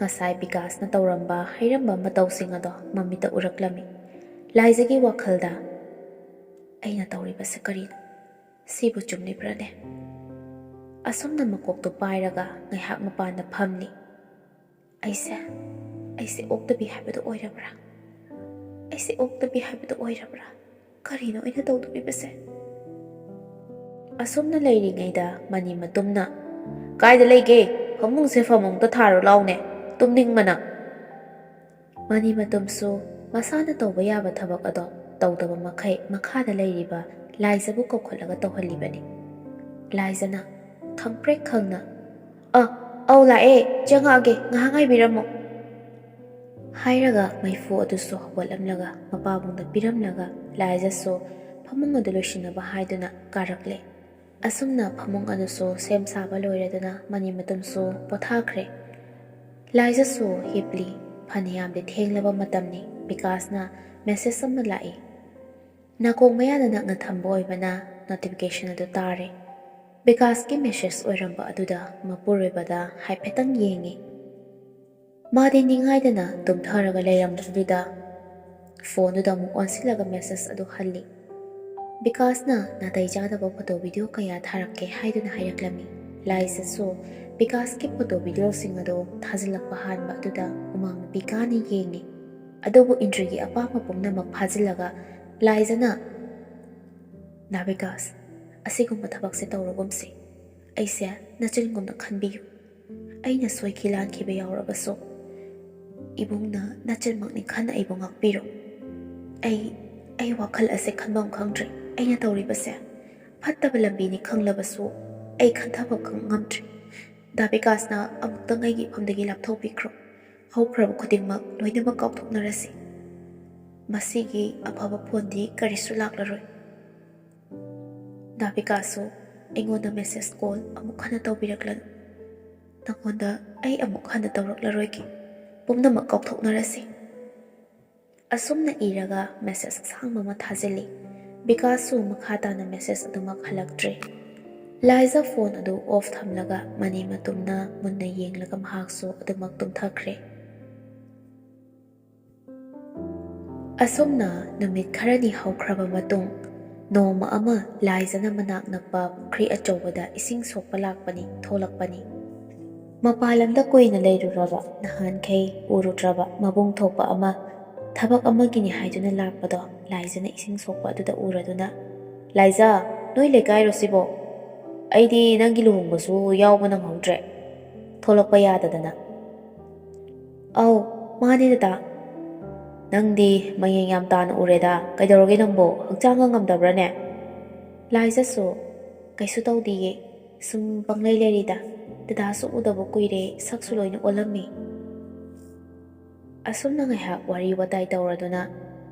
ꯉꯁꯥꯏ ꯕꯤꯀꯥꯁꯅ ꯇꯧꯔꯝꯕ ꯍꯩꯔꯝꯕ ꯃꯇꯧꯁꯤꯡ ꯑꯗꯣ ꯃꯃꯤꯠꯇ ꯎꯔꯛꯂꯝꯃꯤ꯫ ꯂꯥꯏꯖꯒꯤ ꯋꯥꯈꯜꯗ, "ꯑꯩꯅ ꯇꯧꯔꯤꯕꯁꯦ ꯀꯔꯤꯅꯣ? ꯁꯤꯕꯨ ꯆꯨꯝꯂꯤꯕ꯭ꯔꯥꯅꯦ?" ꯑꯁꯨꯝꯅ ꯃꯀꯣꯛꯇꯨ ꯄꯥꯏꯔꯒ ꯉꯥꯏꯍꯥꯛ ꯃꯄꯥꯟꯗ ꯐꯝꯂꯤ꯫ ꯑꯩꯁꯦ ꯑꯩꯁꯦ ꯑꯣꯛꯇꯕꯤ ꯍꯥꯏꯕꯗꯨ ꯑꯣꯏꯔꯕ꯭ꯔꯥ? ꯑꯩꯁꯦ ꯑꯣꯛꯇꯕꯤ ꯍꯥꯏꯕꯗꯨ ꯑꯣꯏꯔꯕ꯭ꯔꯥ? ꯀꯔꯤꯅꯣ ꯑꯩꯅ ꯇꯧꯗꯣꯔꯤꯕꯁꯦ? ꯑꯁꯨꯝꯅ ꯂꯩꯔꯤꯉꯩꯗ ꯃꯅꯤ ꯃꯇꯨꯝꯅ, "ꯀꯥꯏꯗ ꯂꯩꯒꯦ? ꯐꯃꯨꯡꯁꯦ ꯐꯃꯨꯡꯗ ꯊꯥꯔꯣ ꯂꯥꯎꯅꯦ, ꯇꯨꯝꯅꯤꯡꯕꯅ!" ꯃꯅꯤ ꯃꯇꯨꯝꯁꯨ ꯃꯁꯥꯅ ꯇꯧꯕ ꯌꯥꯕ ꯊꯕꯛ ꯑꯗꯣ ꯇꯧꯗꯕ ꯃꯈꯩ ꯃꯈꯥꯗ ꯂꯩꯔꯤꯕ ꯂꯥꯏꯖꯕꯨ ꯀꯧꯈꯠꯂꯒ ꯇꯧꯍꯜꯂꯤꯕꯅꯤ꯫ ꯂꯥꯏꯖꯅ ꯈꯪꯄ꯭ꯔꯦꯛ ꯈꯪꯅ, "ꯑ, ꯑꯧ ꯂꯥꯛꯑꯦ, ꯆꯪꯉꯛꯑꯒꯦ, ꯉꯥꯏꯍꯥꯛ ꯉꯥꯏꯕꯤꯔꯝꯃꯣ" ꯍꯥꯏꯔꯒ ꯃꯩꯐꯨ ꯑꯗꯨꯁꯨ ꯍꯧꯒꯠꯂꯝꯂꯒ ꯃꯄꯥꯕꯨꯡꯗ ꯄꯤꯔꯝꯂꯒ ꯂꯥꯏꯖꯁꯨ ꯐꯃꯨꯡ ꯑꯗꯨ ꯂꯣꯏꯁꯤꯟꯅꯕ ꯍꯥꯏꯗꯨꯅ ꯀꯥꯔꯛꯂꯦ꯫ ꯑꯁꯨꯝꯅ ꯐꯃꯨꯡ ꯑꯗꯨꯁꯨ ꯁꯦꯝ ꯁꯥꯕ ꯂꯣꯏꯔꯗꯨꯅ ꯃꯅꯤ ꯃꯇꯨꯝꯁꯨ ꯄꯣꯊꯥꯈ꯭ꯔꯦ꯫ ꯂꯥꯏꯖꯁꯨ ꯍꯤꯞꯂꯤ꯫ ꯐꯅꯌꯥꯝꯗꯤ ꯊꯦꯡꯂꯕ ꯃꯇꯝꯅꯤ꯫ ꯕꯤꯀꯥꯁꯅ ꯃꯦꯁꯦꯖ ꯑꯃ ꯂꯥꯛꯏ꯫ ꯅꯥꯀꯣꯡ ꯃꯌꯥꯗ ꯅꯛꯅ ꯊꯝꯕ ꯑꯣꯏꯕꯅ ꯅꯣꯇꯤꯐꯤꯀꯦꯁꯟ ꯑꯗꯨ ꯇꯥꯔꯦ꯫ ꯕꯤꯀꯥꯁꯀꯤ ꯃꯦꯁꯦꯖ ꯑꯣꯏꯔꯝꯕ ꯑꯗꯨꯗ ꯃꯄꯨꯔꯣꯏꯕꯗ ꯍꯥꯏꯐꯦꯠꯇꯪ ꯌꯦꯡꯉꯤ꯫ ꯃꯥꯗꯤ ꯅꯤꯡꯉꯥꯏꯗꯅ ꯇꯨꯝꯊꯔꯒ ꯂꯩꯔꯝꯕꯗꯨꯗ ꯐꯣꯟꯗꯨꯗ ꯑꯃꯨꯛ ꯑꯣꯟꯁꯤꯜꯂꯒ ꯃꯦꯁꯦꯖ ꯑꯗꯨ ꯍꯜꯂꯤ꯫ ꯕꯤꯀꯥꯁꯅ ꯅꯥꯇꯩ ꯆꯥꯗꯕ ꯐꯣꯇꯣ ꯚꯤꯗꯤꯑꯣ ꯀꯌꯥ ꯊꯥꯔꯛꯀꯦ ꯍꯥꯏꯗꯨꯅ ꯍꯥꯏꯔꯛꯂꯝꯃꯤ꯫ ꯂꯥꯏꯖꯁꯨ ꯕꯤꯀꯥꯁꯀꯤ ꯐꯣꯇꯣ ꯚꯤꯗꯤꯑꯣꯁꯤꯡ ꯑꯗꯨ ꯊꯥꯖꯤꯜꯂꯛꯄ ꯍꯥꯟꯕ ꯑꯗꯨꯗ ꯍꯨꯃꯥꯡ ꯅꯨꯄꯤ ꯀꯥꯅ ꯌꯦꯡꯉꯤ꯫ ꯑꯗꯨꯕꯨ ꯏꯟꯗ꯭ꯔꯤꯒꯤ ꯑꯄꯥꯝꯕ ꯄꯨꯝꯅꯃꯛ ꯐꯥꯖꯤꯜꯂꯒ ꯂꯥꯏꯖꯅ, "ꯅꯥ ꯕꯤꯀꯥꯁ, ꯑꯁꯤꯒꯨꯝꯕ ꯊꯕꯛꯁꯦ ꯇꯧꯔꯒꯨꯝꯁꯤ꯫ ꯑꯩꯁꯦ ꯅꯆꯤꯟꯒꯨꯝꯅ ꯈꯟꯕꯤꯌꯨ꯫ ꯑꯩꯅ ꯁꯣꯏꯈꯤ ꯂꯥꯟꯈꯤꯕ ꯌꯥꯎꯔꯕꯁꯨ, ꯏꯕꯨꯡꯅ ꯅꯆꯤꯟꯃꯛꯅꯤ ꯈꯟꯅ ꯑꯩꯕꯨ ꯉꯥꯛꯄꯤꯔꯣ꯫ ꯑꯩ, ꯑꯩ ꯋꯥꯈꯜ ꯑꯁꯦ ꯈꯟꯐꯝ ꯈꯪꯗ꯭ꯔꯦ꯫ ꯑꯩꯅ ꯇꯧꯔꯤꯕꯁꯦ ꯐꯠꯇꯕ ꯂꯝꯕꯤꯅꯤ ꯈꯪꯂꯕꯁꯨ ꯑꯩ ꯈꯟꯊꯕ ꯉꯝꯗ꯭ꯔꯦ꯫ ꯗꯥ ꯕꯤꯀꯥꯁꯅ ꯑꯃꯨꯛꯇꯪ ꯑꯩꯒꯤ ꯏꯐꯝꯗꯒꯤ ꯂꯥꯞꯊꯣꯛꯄꯤꯈ꯭ꯔꯣ꯫ ꯍꯧꯈ꯭ꯔꯕ ꯈꯨꯗꯤꯡꯃꯛ ꯂꯣꯏꯅꯃꯛ ꯀꯥꯎꯊꯣꯛꯅꯔꯁꯤ꯫ ꯃꯁꯤꯒꯤ ꯑꯐꯕ ꯐꯣꯟꯗꯤ ꯀꯔꯤꯁꯨ ꯂꯥꯛꯂꯔꯣꯏ꯫ ꯗꯥ ꯕꯤꯀꯥꯁꯁꯨ ꯑꯩꯉꯣꯟꯗ ꯃꯦꯁꯦꯖ ꯀꯣꯜ ꯑꯃꯨꯛ ꯍꯟꯅ ꯇꯧꯕꯤꯔꯛꯂꯅꯨ꯫ ꯅꯉꯣꯟꯗ ꯑꯩ ꯑꯃꯨꯛ ꯍꯟꯅ ꯇꯧꯔꯛꯂꯔꯣꯏꯒꯦ꯫ ꯄꯨꯝꯅꯃꯛ ꯀꯥꯎꯊꯣꯛꯅꯔꯁꯤ꯫" ꯑꯁꯨꯝꯅ ꯏꯔꯒ ꯃꯦꯁꯦꯖ ꯑꯁꯥꯡꯕ ꯑꯃ ꯊꯥꯖꯤꯜꯂꯤ꯫ ꯕꯤꯀꯥꯁꯁꯨ ꯃꯈꯥ ꯇꯥꯅ ꯃꯦꯁꯦꯖ ꯑꯗꯨꯃꯛ ꯍꯜꯂꯛꯇ꯭ꯔꯦ꯫ ꯂꯥꯏꯖ ꯐꯣꯟ ꯑꯗꯨ ꯑꯣꯐ ꯊꯝꯂꯒ ꯃꯅꯤ ꯃꯇꯨꯝꯅ ꯃꯨꯟꯅ ꯌꯦꯡꯂꯒ ꯃꯍꯥꯛꯁꯨ ꯑꯗꯨꯃꯛ ꯇꯨꯝꯊꯈ꯭ꯔꯦ꯫ ꯑꯁꯨꯝꯅ ꯅꯨꯃꯤꯠ ꯈꯔꯅꯤ ꯍꯧꯈ꯭ꯔꯕ ꯃꯇꯨꯡ, ꯅꯣꯡꯃ ꯑꯃ ꯂꯥꯏꯖꯅ ꯃꯅꯥꯛ ꯅꯛꯄ ꯄꯨꯈ꯭ꯔꯤ ꯑꯆꯧꯕꯗ ꯏꯁꯤꯡ ꯁꯣꯛꯄ ꯂꯥꯛꯄꯅꯤ, ꯊꯣꯛꯂꯛꯄꯅꯤ꯫ ꯃꯄꯥꯟ ꯂꯝꯗ ꯀꯨꯏꯅ ꯂꯩꯔꯨꯔꯕ, ꯅꯍꯥꯟꯈꯩ ꯎꯔꯨꯗ꯭ꯔꯕ ꯃꯕꯨꯡ ꯊꯣꯛꯄ ꯑꯃ ꯊꯕꯛ ꯑꯃꯒꯤꯅꯤ ꯍꯥꯏꯗꯨꯅ ꯂꯥꯛꯄꯗꯣ ꯂꯥꯏꯖꯅ ꯏꯁꯤꯡ ꯁꯣꯛꯄ ꯑꯗꯨꯗ ꯎꯔꯗꯨꯅ, "ꯂꯥꯏꯖ, ꯅꯣꯏ ꯂꯩꯀꯥꯏꯔꯣ ꯁꯤꯕꯣ? ꯑꯩꯗꯤ ꯅꯪꯒꯤ ꯂꯨꯍꯣꯡꯕꯁꯨ ꯌꯥꯎꯕ ꯅꯪꯍꯧꯗ꯭ꯔꯦ, ꯊꯣꯛꯂꯛꯄ ꯌꯥꯗꯗꯅ꯫" "ꯑꯧ, ꯃꯥꯅꯦ ꯗꯗꯥ꯫ ꯅꯪꯗꯤ ꯃꯌꯦꯡ ꯌꯥꯝ ꯇꯥꯅ ꯎꯔꯦꯗ, ꯀꯩꯗꯧꯔꯒꯦ ꯅꯪꯕꯣ? ꯍꯛꯆꯥꯡꯒ ꯉꯝꯗꯕ꯭ꯔꯥꯅꯦ?" ꯂꯥꯏꯖꯁꯨ, "ꯀꯩꯁꯨ ꯇꯧꯗꯤꯌꯦ, ꯁꯨꯝ ꯄꯪꯂꯩ ꯂꯩꯔꯤꯗ, ꯗꯗꯥꯁꯨ ꯎꯗꯕ ꯀꯨꯏꯔꯦ, ꯁꯛꯁꯨ ꯂꯣꯏꯅ ꯑꯣꯜꯂꯝꯃꯦ꯫" ꯑꯁꯨꯝꯅ ꯉꯥꯏꯍꯥꯛ ꯋꯥꯔꯤ ꯋꯥꯇꯥꯏ ꯇꯧꯔꯗꯨꯅ,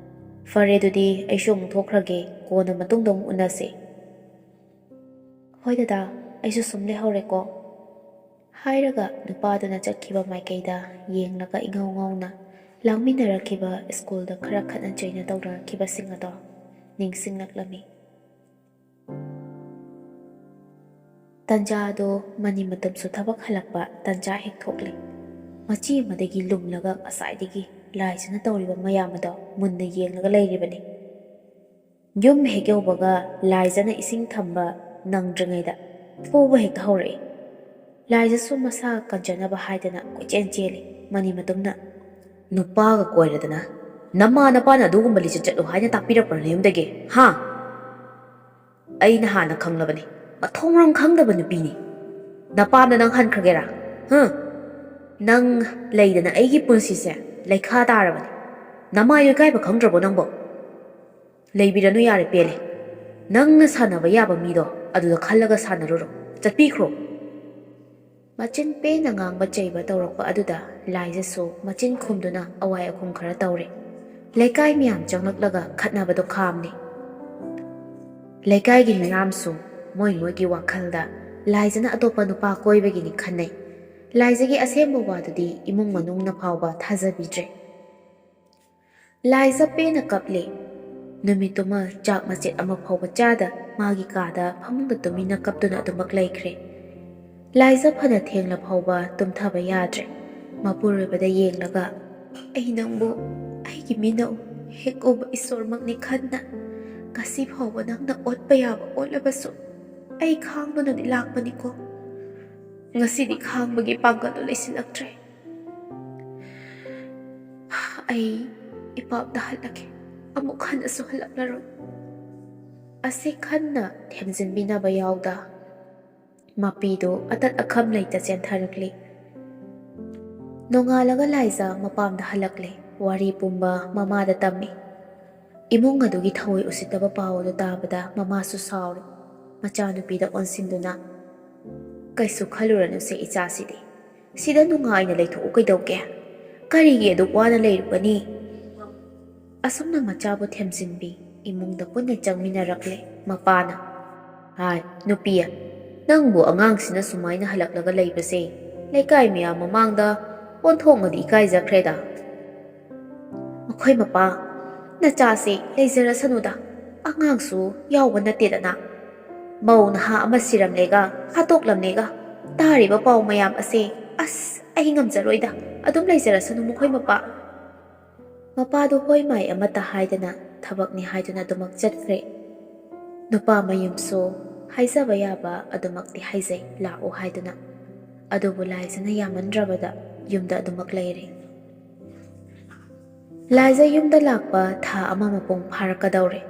"ꯐꯔꯦ, ꯑꯗꯨꯗꯤ ꯑꯩꯁꯨ ꯑꯃꯨꯛ ꯊꯣꯛꯈ꯭ꯔꯒꯦ, ꯀꯣꯟꯅ ꯃꯇꯨꯡꯗ ꯑꯃꯨꯛ ꯎꯅꯁꯦ꯫" "ꯍꯣꯏ ꯗꯗꯥ, ꯑꯩꯁꯨ ꯁꯨꯝ ꯂꯩꯍꯧꯔꯦꯀꯣ꯫" ꯍꯥꯏꯔꯒ ꯅꯨꯄꯥꯗꯨꯅ ꯆꯠꯈꯤꯕ ꯃꯥꯏꯀꯩꯗ ꯌꯦꯡꯂꯒ ꯏꯉꯥꯎ ꯉꯥꯎꯅ ꯂꯥꯡꯃꯤꯟꯅꯔꯛꯈꯤꯕ ꯁ꯭ꯀꯨꯜꯗ ꯈꯔ ꯈꯠꯅ ꯆꯩꯅ ꯇꯧꯅꯔꯛꯈꯤꯕꯁꯤꯡ ꯑꯗꯣ ꯅꯤꯡꯁꯤꯡꯂꯛꯂꯝꯃꯤ꯫ ꯇꯟꯖꯥꯗꯣ ꯃꯅꯤꯃꯇꯝꯁꯨ ꯊꯕꯛ ꯍꯜꯂꯛꯄ ꯇꯟꯖꯥ ꯍꯦꯛ ꯊꯣꯛꯂꯦ꯫ ꯃꯆꯤ ꯑꯃꯗꯒꯤ ꯂꯨꯝꯂꯒ ꯉꯁꯥꯏꯗꯒꯤ ꯂꯥꯏꯖꯅ ꯇꯧꯔꯤꯕ ꯃꯌꯥꯝ ꯑꯗꯣ ꯃꯨꯟꯅ ꯌꯦꯡꯂꯒ ꯂꯩꯔꯤꯕꯅꯤ꯫ ꯌꯨꯝ ꯍꯦꯛ ꯌꯧꯕꯒ ꯂꯥꯏꯖꯅ ꯏꯁꯤꯡ ꯊꯝꯕ ꯅꯪꯗ꯭ꯔꯤꯉꯩꯗ ꯐꯨꯕ ꯍꯦꯛꯇ ꯍꯧꯔꯛꯏ꯫ ꯂꯥꯏꯖꯁꯨ ꯃꯁꯥ ꯀꯟꯖꯅꯕ ꯍꯥꯏꯗꯅ ꯀꯣꯏꯆꯦꯟ ꯆꯦꯜꯂꯤ꯫ ꯃꯅꯤꯃꯇꯝꯅ, "ꯅꯨꯄꯥꯒ ꯀꯣꯏꯔꯗꯅ, ꯅꯃꯥ ꯅꯄꯥꯅ ꯑꯗꯨꯒꯨꯝꯕ ꯂꯤꯆꯠ ꯆꯠꯂꯨ ꯍꯥꯏꯅ ꯇꯥꯛꯄꯤꯔꯛꯄ꯭ꯔꯥ ꯅꯌꯨꯝꯗꯒꯤ? ꯍꯥ? ꯑꯩ ꯅꯍꯥꯟꯅ ꯈꯪꯂꯕꯅꯤ, ꯃꯊꯣꯡ ꯃꯔꯝ ꯈꯪꯗꯕ ꯅꯨꯄꯤꯅꯤ꯫ ꯅꯄꯥꯝꯗ ꯅꯪ ꯍꯟꯈ꯭ꯔꯒꯦꯔꯥ? ꯍꯥ? ꯅꯪ ꯂꯩꯗꯅ ꯑꯩꯒꯤ ꯄꯨꯟꯁꯤꯁꯦ ꯂꯩꯈꯥ ꯇꯥꯔꯕꯅꯤ꯫ ꯅꯃꯥꯏꯗꯣ ꯏꯀꯥꯏꯕ ꯈꯪꯗ꯭ꯔꯕꯣ ꯅꯪꯕꯣ? ꯂꯩꯕꯤꯔꯅꯨ ꯌꯥꯔꯦ, ꯄꯦꯜꯂꯦ꯫ ꯅꯪꯅ ꯁꯥꯟꯅꯕ ꯌꯥꯕ ꯃꯤꯗꯣ ꯑꯗꯨꯗ ꯈꯜꯂꯒ ꯁꯥꯟꯅꯔꯨꯔꯣ꯫ ꯆꯠꯄꯤꯈ꯭ꯔꯣ꯫" ꯃꯆꯤꯟ ꯄꯦꯟꯅ ꯉꯥꯡꯕ ꯆꯩꯕ ꯇꯧꯔꯛꯄ ꯑꯗꯨꯗ ꯂꯥꯏꯖꯁꯨ ꯃꯆꯤꯟ ꯈꯨꯝꯗꯨꯅ ꯑꯋꯥꯏ ꯑꯈꯨꯝ ꯈꯔ ꯇꯧꯔꯦ꯫ ꯂꯩꯀꯥꯏ ꯃꯌꯥꯝ ꯆꯪꯂꯛꯂꯒ ꯈꯠꯅꯕꯗꯣ ꯈꯥꯝꯂꯦ꯫ ꯂꯩꯀꯥꯏꯒꯤ ꯃꯤꯌꯥꯝꯁꯨ ꯃꯣꯏ ꯃꯣꯏꯒꯤ ꯋꯥꯈꯜꯗ ꯂꯥꯏꯖꯅ ꯑꯇꯣꯞꯄ ꯅꯨꯄꯥ ꯀꯣꯏꯕꯒꯤꯅꯤ ꯈꯟꯅꯩ꯫ ꯂꯥꯏꯖꯒꯤ ꯑꯁꯦꯡꯕ ꯋꯥꯗꯨꯗꯤ ꯏꯃꯨꯡ ꯃꯅꯨꯡꯅ ꯐꯥꯎꯕ ꯊꯥꯖꯕꯤꯗ꯭ꯔꯦ꯫ ꯂꯥꯏꯖ ꯄꯦꯟꯅ ꯀꯞꯂꯦ꯫ ꯅꯨꯃꯤꯠꯇꯨꯃ ꯆꯥꯛ ꯃꯆꯦꯠ ꯑꯃ ꯐꯥꯎꯕ ꯆꯥꯗ ꯃꯥꯒꯤ ꯀꯥꯗ ꯐꯃꯨꯡꯗ ꯇꯨꯃꯤꯟꯅ ꯀꯞꯇꯨꯅ ꯑꯗꯨꯃꯛ ꯂꯩꯈ꯭ꯔꯦ꯫ ꯂꯥꯏꯖ ꯐꯅ ꯊꯦꯡꯂ ꯐꯥꯎꯕ ꯇꯨꯝꯊꯕ ꯌꯥꯗ꯭ꯔꯦ꯫ ꯃꯄꯨꯔꯣꯏꯕꯗ ꯌꯦꯡꯂꯒ, "ꯑꯩ ꯅꯪꯕꯨ ꯑꯩꯒꯤ ꯃꯤꯠꯅ ꯍꯦꯛ ꯎꯕ ꯏꯁꯣꯔꯃꯛꯅꯤ ꯈꯟꯅ, ꯉꯁꯤ ꯐꯥꯎꯕ ꯅꯪꯅ ꯑꯣꯠꯄ ꯌꯥꯕ ꯑꯣꯠꯂꯕꯁꯨ ꯑꯩ ꯈꯥꯡꯗꯨꯅꯗꯤ ꯂꯥꯛꯄꯅꯤꯀꯣ꯫ ꯉꯁꯤꯗꯤ ꯈꯥꯡꯕꯒꯤ ꯄꯥꯡꯒꯜꯗꯨ ꯂꯩꯁꯤꯜꯂꯛꯇ꯭ꯔꯦ꯫ ꯑꯩ ꯏꯄꯥꯝꯗ ꯍꯜꯂꯒꯦ꯫ ꯑꯃꯨꯛ ꯍꯟꯅꯁꯨ ꯍꯜꯂꯛꯂꯔꯣꯏ꯫ ꯑꯁꯤ ꯈꯟꯅ ꯊꯦꯝꯖꯤꯟꯕꯤꯅꯕ ꯌꯥꯎꯗ ꯃꯄꯤꯗꯨ ꯑꯇꯠ ꯑꯈꯝ ꯂꯩꯇ ꯆꯦꯟꯊꯔꯛꯂꯤ꯫ ꯅꯣꯡꯉꯥꯜꯂꯒ ꯂꯥꯏꯖ ꯃꯄꯥꯝꯗ ꯍꯜꯂꯛꯂꯦ꯫ ꯋꯥꯔꯤ ꯄꯨꯝꯕ ꯃꯃꯥꯗ ꯇꯝꯃꯤ꯫ ꯏꯃꯨꯡ ꯑꯗꯨꯒꯤ ꯊꯑꯣꯏ ꯎꯁꯤꯠꯇꯕ ꯄꯥꯎ ꯑꯗꯨ ꯇꯥꯕꯗ ꯃꯃꯥꯁꯨ ꯁꯥꯎꯔꯦ꯫ ꯃꯆꯥꯅꯨꯄꯤꯗ ꯑꯣꯟꯁꯤꯟꯗꯨꯅ, "ꯀꯩꯁꯨ ꯈꯜꯂꯨꯔꯅꯨꯁꯦ ꯏꯆꯥꯁꯤꯗꯤ꯫ ꯁꯤꯗ ꯅꯨꯡꯉꯥꯏꯅ ꯂꯩꯊꯣꯛꯎ ꯀꯩꯗꯧꯒꯦ? ꯀꯔꯤꯒꯤ ꯑꯗꯨꯛ ꯋꯥꯅ ꯂꯩꯔꯨꯒꯅꯤ?" ꯑꯁꯨꯝꯅ ꯃꯆꯥꯕꯨ ꯊꯦꯝꯖꯤꯟꯕꯤ ꯏꯃꯨꯡꯗ ꯄꯨꯟꯅ ꯆꯪꯃꯤꯟꯅꯔꯛꯂꯦ꯫ ꯃꯄꯥꯅ, "ꯍꯥꯏ, ꯅꯨꯄꯤ, ꯅꯪꯕꯨ ꯑꯉꯥꯡꯁꯤꯅ ꯁꯨꯃꯥꯏꯅ ꯍꯜꯂꯛꯂꯒ ꯂꯩꯕꯁꯦ ꯂꯩꯀꯥꯏ ꯃꯌꯥꯝ ꯃꯃꯥꯡꯗ ꯑꯣꯟꯊꯣꯛꯅꯗꯤ ꯏꯀꯥꯏꯖꯈ꯭ꯔꯦꯗ꯫" "ꯃꯈꯣꯏ ꯃꯄꯥ, ꯅꯆꯥꯁꯦ ꯂꯩꯖꯔꯁꯅꯨꯗ, ꯑꯉꯥꯡꯁꯨ ꯌꯥꯎꯕ ꯅꯠꯇꯦꯗꯅ꯫ ꯃꯧ ꯅꯍꯥ ꯑꯃ ꯁꯤꯔꯝꯂꯦꯒ ꯍꯥꯠꯇꯣꯛꯂꯝꯂꯦꯒ ꯇꯥꯔꯤꯕ ꯄꯥꯎ ꯃꯌꯥꯝ ꯑꯁꯦ, ꯑꯁ, ꯑꯩ ꯉꯝꯖꯔꯣꯏꯗ, ꯑꯗꯨꯝ ꯂꯩꯖꯔꯁꯅꯨ ꯃꯈꯣꯏ ꯃꯄꯥ꯫" ꯃꯄꯥꯗꯨ ꯍꯣꯏ ꯃꯥꯏ ꯑꯃꯠꯇ ꯍꯥꯏꯗꯅ ꯊꯕꯛꯅꯤ ꯍꯥꯏꯗꯨꯅ ꯑꯗꯨꯃꯛ ꯆꯠꯈ꯭ꯔꯦ꯫ ꯅꯨꯄꯥ ꯃꯌꯨꯝꯁꯨ ꯍꯥꯏꯖꯕ ꯌꯥꯕ ꯑꯗꯨꯃꯛꯇꯤ ꯍꯥꯏꯖꯩ, ꯂꯥꯛꯎ ꯍꯥꯏꯗꯨꯅ꯫ ꯑꯗꯨꯕꯨ ꯂꯥꯏꯖꯅ ꯌꯥꯃꯟꯗ꯭ꯔꯕꯗ ꯌꯨꯝꯗ ꯑꯗꯨꯃꯛ ꯂꯩꯔꯦ꯫ ꯂꯥꯏꯖ ꯌꯨꯝꯗ ꯂꯥꯛꯄ ꯊꯥ ꯑꯃ ꯃꯄꯨꯡ ꯐꯥꯔꯛꯀꯗꯧꯔꯦ꯫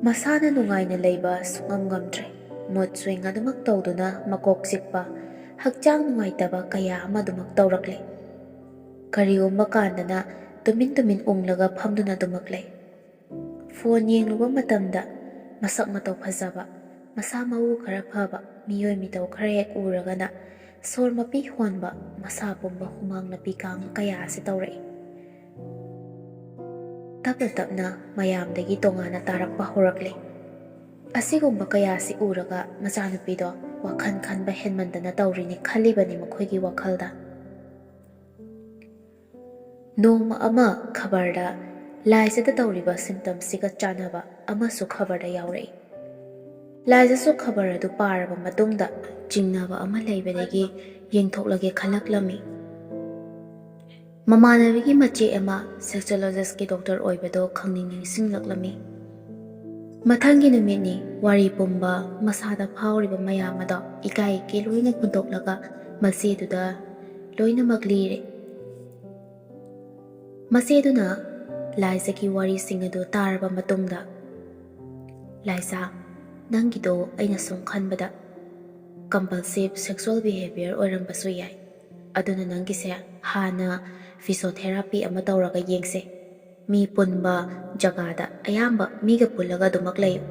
ꯃꯁꯥꯅ ꯅꯨꯡꯉꯥꯏꯅ ꯂꯩꯕ ꯁꯨꯡꯉꯝ ꯉꯝꯗ꯭ꯔꯦ꯫ ꯃꯨꯠ ꯁ꯭ꯋꯤꯡ ꯑꯗꯨꯃꯛ ꯇꯧꯗꯨꯅ ꯃꯀꯣꯛ ꯆꯤꯛꯄ, ꯍꯛꯆꯥꯡ ꯅꯨꯡꯉꯥꯏꯇꯕ ꯀꯌꯥ ꯑꯃ ꯑꯗꯨꯃꯛ ꯇꯧꯔꯛꯂꯦ꯫ ꯀꯔꯤꯒꯨꯝꯕ ꯀꯥꯟꯗꯅ ꯇꯨꯃꯤꯟ ꯇꯨꯃꯤꯟ ꯎꯪꯂꯒ ꯐꯝꯗꯨꯅ ꯑꯗꯨꯃꯛ ꯂꯩ꯫ ꯐꯣꯟ ꯌꯦꯡꯂꯨꯕ ꯃꯇꯝꯗ ꯃꯁꯛ ꯃꯇꯧ ꯐꯖꯕ, ꯃꯁꯥ ꯃꯎ ꯈꯔ ꯐꯕ ꯃꯤꯑꯣꯏ ꯃꯤꯇꯧ ꯈꯔ ꯍꯦꯛ ꯎꯔꯒꯅ ꯁꯣꯔ ꯃꯄꯤ ꯍꯣꯟꯕ, ꯃꯁꯥ ꯄꯨꯝꯕ ꯍꯨꯃꯥꯡ ꯅꯄꯤ ꯀꯥꯡ ꯀꯌꯥ ꯑꯁꯤ ꯇꯧꯔꯛꯏ꯫ ꯇꯞꯅ ꯇꯞꯅ ꯃꯌꯥꯝꯗꯒꯤ ꯇꯣꯉꯥꯟꯅ ꯇꯥꯔꯛꯄ ꯍꯧꯔꯛꯂꯦ꯫ ꯑꯁꯤꯒꯨꯝꯕ ꯀꯌꯥ ꯑꯁꯤ ꯎꯔꯒ ꯃꯆꯥꯅꯨꯄꯤꯗꯣ ꯋꯥꯈꯜ ꯈꯟꯕ ꯍꯦꯟꯃꯟꯗꯅ ꯇꯧꯔꯤꯅꯤ ꯈꯜꯂꯤꯕꯅꯤ ꯃꯈꯣꯏꯒꯤ ꯋꯥꯈꯜꯗ꯫ ꯅꯣꯡꯃ ꯑꯃ ꯈꯕꯔꯗ ꯂꯥꯏꯖꯗ ꯇꯧꯔꯤꯕ ꯁꯤꯝꯇꯝꯁꯤꯒ ꯆꯥꯟꯅꯕ ꯑꯃꯁꯨ ꯈꯕꯔꯗ ꯌꯥꯎꯔꯛꯏ꯫ ꯂꯥꯏꯖꯁꯨ ꯈꯕꯔ ꯑꯗꯨ ꯄꯥꯔꯕ ꯃꯇꯨꯡꯗ ꯆꯤꯡꯅꯕ ꯑꯃ ꯂꯩꯕꯗꯒꯤ ꯌꯦꯡꯊꯣꯛꯂꯒꯦ ꯈꯜꯂꯛꯂꯝꯃꯤ꯫ ꯃꯃꯥꯟꯅꯕꯤꯒꯤ ꯃꯆꯦ ꯑꯃ ꯁꯦꯛꯁꯣꯂꯣꯖꯤꯁꯀꯤ ꯗꯣꯛꯇꯔ ꯑꯣꯏꯕꯗꯣ ꯈꯪꯅꯤꯡ ꯅꯤꯡꯁꯤꯡꯂꯛꯂꯝꯃꯤ꯫ ꯃꯊꯪꯒꯤ ꯅꯨꯃꯤꯠꯅꯤ꯫ ꯋꯥꯔꯤ ꯄꯨꯝꯕ ꯃꯁꯥꯗ ꯐꯥꯎꯔꯤꯕ ꯃꯌꯥꯝ ꯑꯗꯣ ꯏꯀꯥꯏ ꯏꯀꯦ ꯂꯣꯏꯅ ꯍꯨꯟꯗꯣꯛꯂꯒ ꯃꯆꯦꯗꯨꯗ ꯂꯣꯏꯅꯃꯛ ꯂꯤꯔꯦ꯫ ꯃꯆꯦꯗꯨꯅ ꯂꯥꯏꯖꯒꯤ ꯋꯥꯔꯤꯁꯤꯡ ꯑꯗꯨ ꯇꯥꯔꯕ ꯃꯇꯨꯡꯗ, "ꯂꯥꯏꯖ, ꯅꯪꯒꯤꯗꯣ ꯑꯩꯅ ꯁꯨꯝ ꯈꯟꯕꯗ compulsive sexual behavior ꯑꯣꯏꯔꯝꯕꯁꯨ ꯌꯥꯏ꯫ ꯑꯗꯨꯅ ꯅꯪꯒꯤꯁꯦ ꯍꯥꯟꯅ physiotherapy ꯑꯃ ꯇꯧꯔꯒ ꯌꯦꯡꯁꯦ꯫ ꯃꯤ ꯄꯨꯟꯕ ꯖꯒꯥꯗ ꯑꯌꯥꯝꯕ ꯃꯤꯒ ꯄꯨꯜꯂꯒ ꯑꯗꯨꯃꯛ ꯂꯩꯌꯨ꯫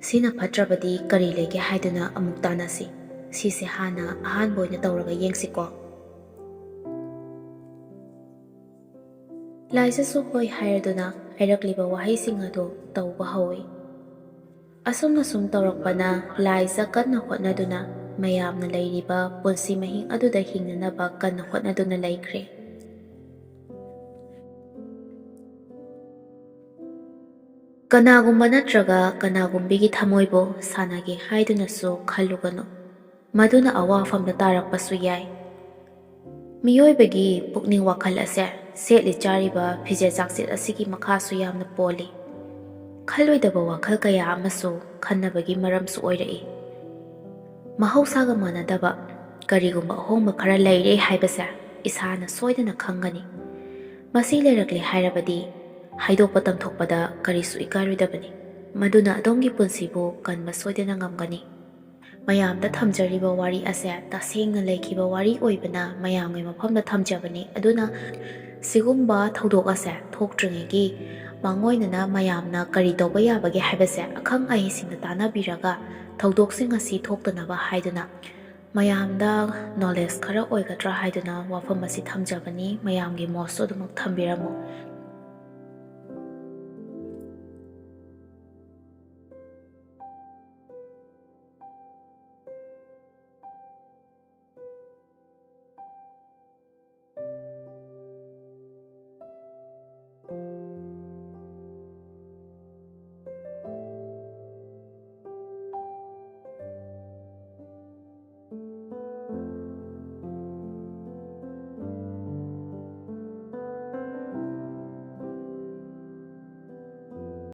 ꯁꯤꯅ ꯐꯠꯇ꯭ꯔꯕꯗꯤ ꯀꯔꯤ ꯂꯩꯒꯦ ꯍꯥꯏꯗꯨꯅ ꯑꯃꯨꯛ ꯇꯥꯟꯅꯁꯤ꯫ ꯁꯤꯁꯦ ꯍꯥꯟꯅ ꯑꯍꯥꯟꯕ ꯑꯣꯏꯅ ꯇꯧꯔꯒ ꯌꯦꯡꯁꯤꯀꯣ꯫" ꯂꯥꯏꯖꯁꯨ ꯍꯣꯏ ꯍꯥꯏꯔꯗꯨꯅ ꯍꯥꯏꯔꯛꯂꯤꯕ ꯋꯥꯍꯩꯁꯤꯡ ꯑꯗꯨ ꯇꯧꯕ ꯍꯧꯏ꯫ ꯑꯁꯨꯝꯅ ꯁꯨꯝ ꯇꯧꯔꯛꯄꯅ ꯂꯥꯏꯖ ꯀꯟꯅ ꯍꯣꯠꯅꯗꯨꯅ ꯃꯌꯥꯝꯅ ꯂꯩꯔꯤꯕ ꯄꯨꯟꯁꯤ ꯃꯍꯤꯡ ꯑꯗꯨꯗ ꯍꯤꯡꯅꯅꯕ ꯀꯟꯅ ꯍꯣꯠꯅꯗꯨꯅ ꯂꯩꯈ꯭ꯔꯦ꯫ ꯀꯅꯥꯒꯨꯝꯕ ꯅꯠꯇ꯭ꯔꯒ ꯀꯅꯥꯒꯨꯝꯕꯤꯒꯤ ꯊꯃꯣꯏꯕꯨ ꯁꯥꯟꯅꯒꯦ ꯍꯥꯏꯗꯨꯅꯁꯨ ꯈꯜꯂꯨꯒꯅꯨ꯫ ꯃꯗꯨꯅ ꯑꯋꯥꯐꯝꯗ ꯇꯥꯔꯛꯄꯁꯨ ꯌꯥꯏ꯫ ꯃꯤꯑꯣꯏꯕꯒꯤ ꯄꯨꯛꯅꯤꯡ ꯋꯥꯈꯜ ꯑꯁꯦ ꯁꯦꯠꯂꯤ ꯆꯥꯔꯤꯕ ꯐꯤꯖꯦꯠ ꯆꯥꯛꯆꯦꯠ ꯑꯁꯤꯒꯤ ꯃꯈꯥꯁꯨ ꯌꯥꯝꯅ ꯄꯣꯜꯂꯤ꯫ ꯈꯜꯂꯣꯏꯗꯕ ꯋꯥꯈꯜ ꯀꯌꯥ ꯑꯃꯁꯨ ꯈꯟꯅꯕꯒꯤ ꯃꯔꯝꯁꯨ ꯑꯣꯏꯔꯛꯏ꯫ ꯃꯍꯧꯁꯥꯒ ꯃꯥꯟꯅꯗꯕ ꯀꯔꯤꯒꯨꯝꯕ ꯑꯍꯣꯡꯕ ꯈꯔ ꯂꯩꯔꯦ ꯍꯥꯏꯕꯁꯦ ꯏꯁꯥꯅ ꯁꯣꯏꯗꯅ ꯈꯪꯒꯅꯤ꯫ ꯃꯁꯤ ꯂꯩꯔꯛꯂꯦ ꯍꯥꯏꯔꯕꯗꯤ ꯍꯥꯏꯗꯣꯛꯄ ꯇꯝꯊꯣꯛꯄꯗ ꯀꯔꯤꯁꯨ ꯏꯀꯥꯏꯔꯣꯏꯗꯕꯅꯤ꯫ ꯃꯗꯨꯅ ꯑꯗꯣꯝꯒꯤ ꯄꯨꯟꯁꯤꯕꯨ ꯀꯟꯕ ꯁꯣꯏꯗꯅ ꯉꯝꯒꯅꯤ꯫ ꯃꯌꯥꯝꯗ ꯊꯝꯖꯔꯤꯕ ꯋꯥꯔꯤ ꯑꯁꯦ ꯇꯁꯦꯡꯅ ꯂꯩꯈꯤꯕ ꯋꯥꯔꯤ ꯑꯣꯏꯕꯅ ꯃꯌꯥꯝꯒꯤ ꯃꯐꯝꯗ ꯊꯝꯖꯕꯅꯤ꯫ ꯑꯗꯨꯅ ꯁꯤꯒꯨꯝꯕ ꯊꯧꯗꯣꯛ ꯑꯁꯦ ꯊꯣꯛꯇ꯭ꯔꯤꯉꯩꯒꯤ ꯃꯥꯡꯑꯣꯏꯅꯅ ꯃꯌꯥꯝꯅ ꯀꯔꯤ ꯇꯧꯕ ꯌꯥꯕꯒꯦ ꯍꯥꯏꯕꯁꯦ ꯑꯈꯪ ꯑꯍꯩꯁꯤꯡꯗ ꯇꯥꯟꯅꯕꯤꯔꯒ ꯊꯧꯗꯣꯛꯁꯤꯡ ꯑꯁꯤ ꯊꯣꯛꯇꯅꯕ ꯍꯥꯏꯗꯨꯅ ꯃꯌꯥꯝꯗ knowledge ꯈꯔ ꯑꯣꯏꯒꯗ꯭ꯔꯥ ꯍꯥꯏꯗꯨꯅ ꯋꯥꯐꯝ ꯑꯁꯤ ꯊꯝꯖꯕꯅꯤ꯫ ꯃꯌꯥꯝꯒꯤ ꯃꯣꯠꯁꯨ ꯑꯗꯨꯃꯛ ꯊꯝꯕꯤꯔꯝꯃꯨ꯫